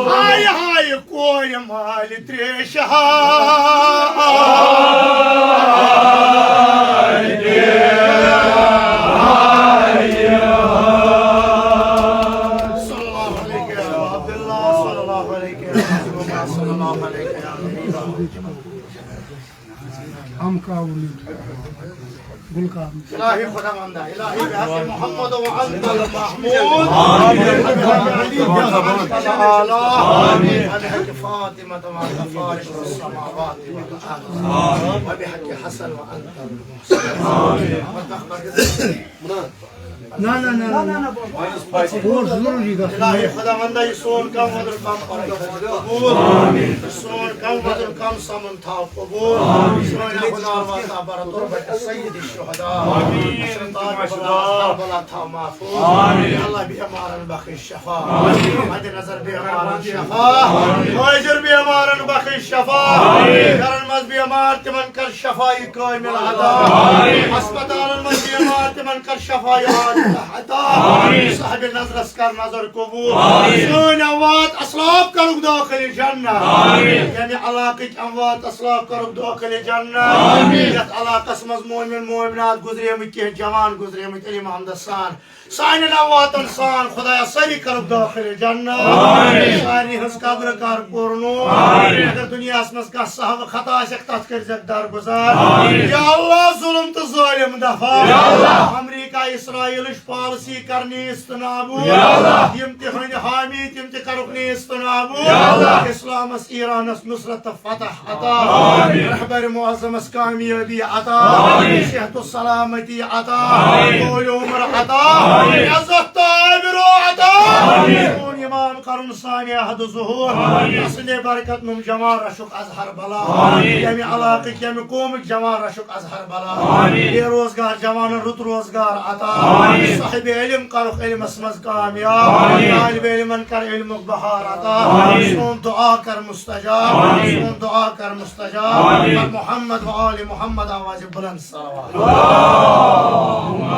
ہاے ہاے کورِ مالہِ تریشہِ ہاے۔ صلی اللہ علیک یا عبداللہ، صلی اللہ علیک یا رسول اللہ، صلی اللہ علیک یا حبیب اللہ۔ ہم کا گل کا۔ الہی خداوندا، الہی بحق محمد و انت المحمود، آمین۔ بحق علی و انت الاعلی، آمین۔ بحق فاطمہ و انت فارق السماوات والارض، آمین۔ و بحق حسن و انت المحسن۔ آمین۔ نہ، نہ، نہ، نہ، نہ۔ اور ضروری گژھُن۔ الہی خداوندا، یہِ سون کم وۄدُر کم پردٕ قبول۔ سون کم وۄدُر کم سمُن تھاو قبول۔ سٲنۍ احوال واتناو برتور بٹھ سید الشہداء۔ سرتاج بلا کربلا تھاو محفوظ۔ یا اللہ، بیمارن بخش شفا۔ مد نظر بیمارن شفا۔ حاضر بیمارن بخش شفا۔ گرن منٛز بیمار تِمن کر شفای کامل عطا۔ ہسپتالن منٛز بیمار تِمن کر شفای عاجلہ عطا۔ صاحب نظرس کر نظر قبول۔ سٲنۍ اموات اسلاف کرُکھ دٲخل جنت۔ ییٚمہِ علاقٕکۍ اموات اسلاف کرُکھ دٲخل جنت۔ یتھ علاقس منٛز مومن مومنات گُزریمٕتۍ، کینٛہہ جوان گُزریمٕتۍ علی محمدس سان۔ سانٮ۪ن امواتن سان خدایا سٲری کرُکھ دٲخل جنت۔ سارنٕے ہٕنٛز قبر کر پُرنوٗر۔ اگر دُنیاہس منٛز کانٛہہ سہو خطا آسٮ۪کھ، تتھ کٔرۍزٮ۪کھ درگُزار۔ یا اللہ، ظلم تہٕ ظٲلم دفع۔ امریکہ اسرائیلٕچ پالسی کر نیست نابود۔ یِم تِہنٛدۍ حامی، تِم تہِ کرُکھ نیست نابود۔ اسلامس، ایرانس نصرت تہٕ فتح عطا۔ رہبر معظمس کامیٲبی عطا۔ صحت و سلامتی عطا۔ طول عمر عطا۔ عزت تہٕ آبرو عطا۔ سون یہِ تمام کرُن سانہِ عہد و ظہور۔ آمین۔ اصل برکت نم جوان رشک از ہر بلا۔ آمین۔ ییٚمہِ علاقٕکۍ، ییٚمہِ قومٕکۍ جوان رشک از ہر بلا۔ آمین۔ بے روزگار جوانن رُت روزگار عطا۔ آمین۔ صاحب علم کرُکھ علمس منٛز کامیاب۔ آمین۔ طالب علمن کر علمُک بہار عطا۔ آمین۔ سون دعا کر مستجاب۔ آمین۔ سون دعا کر مستجاب۔ آمین۔ محمد و آل محمد آوازِ بلند صلوات۔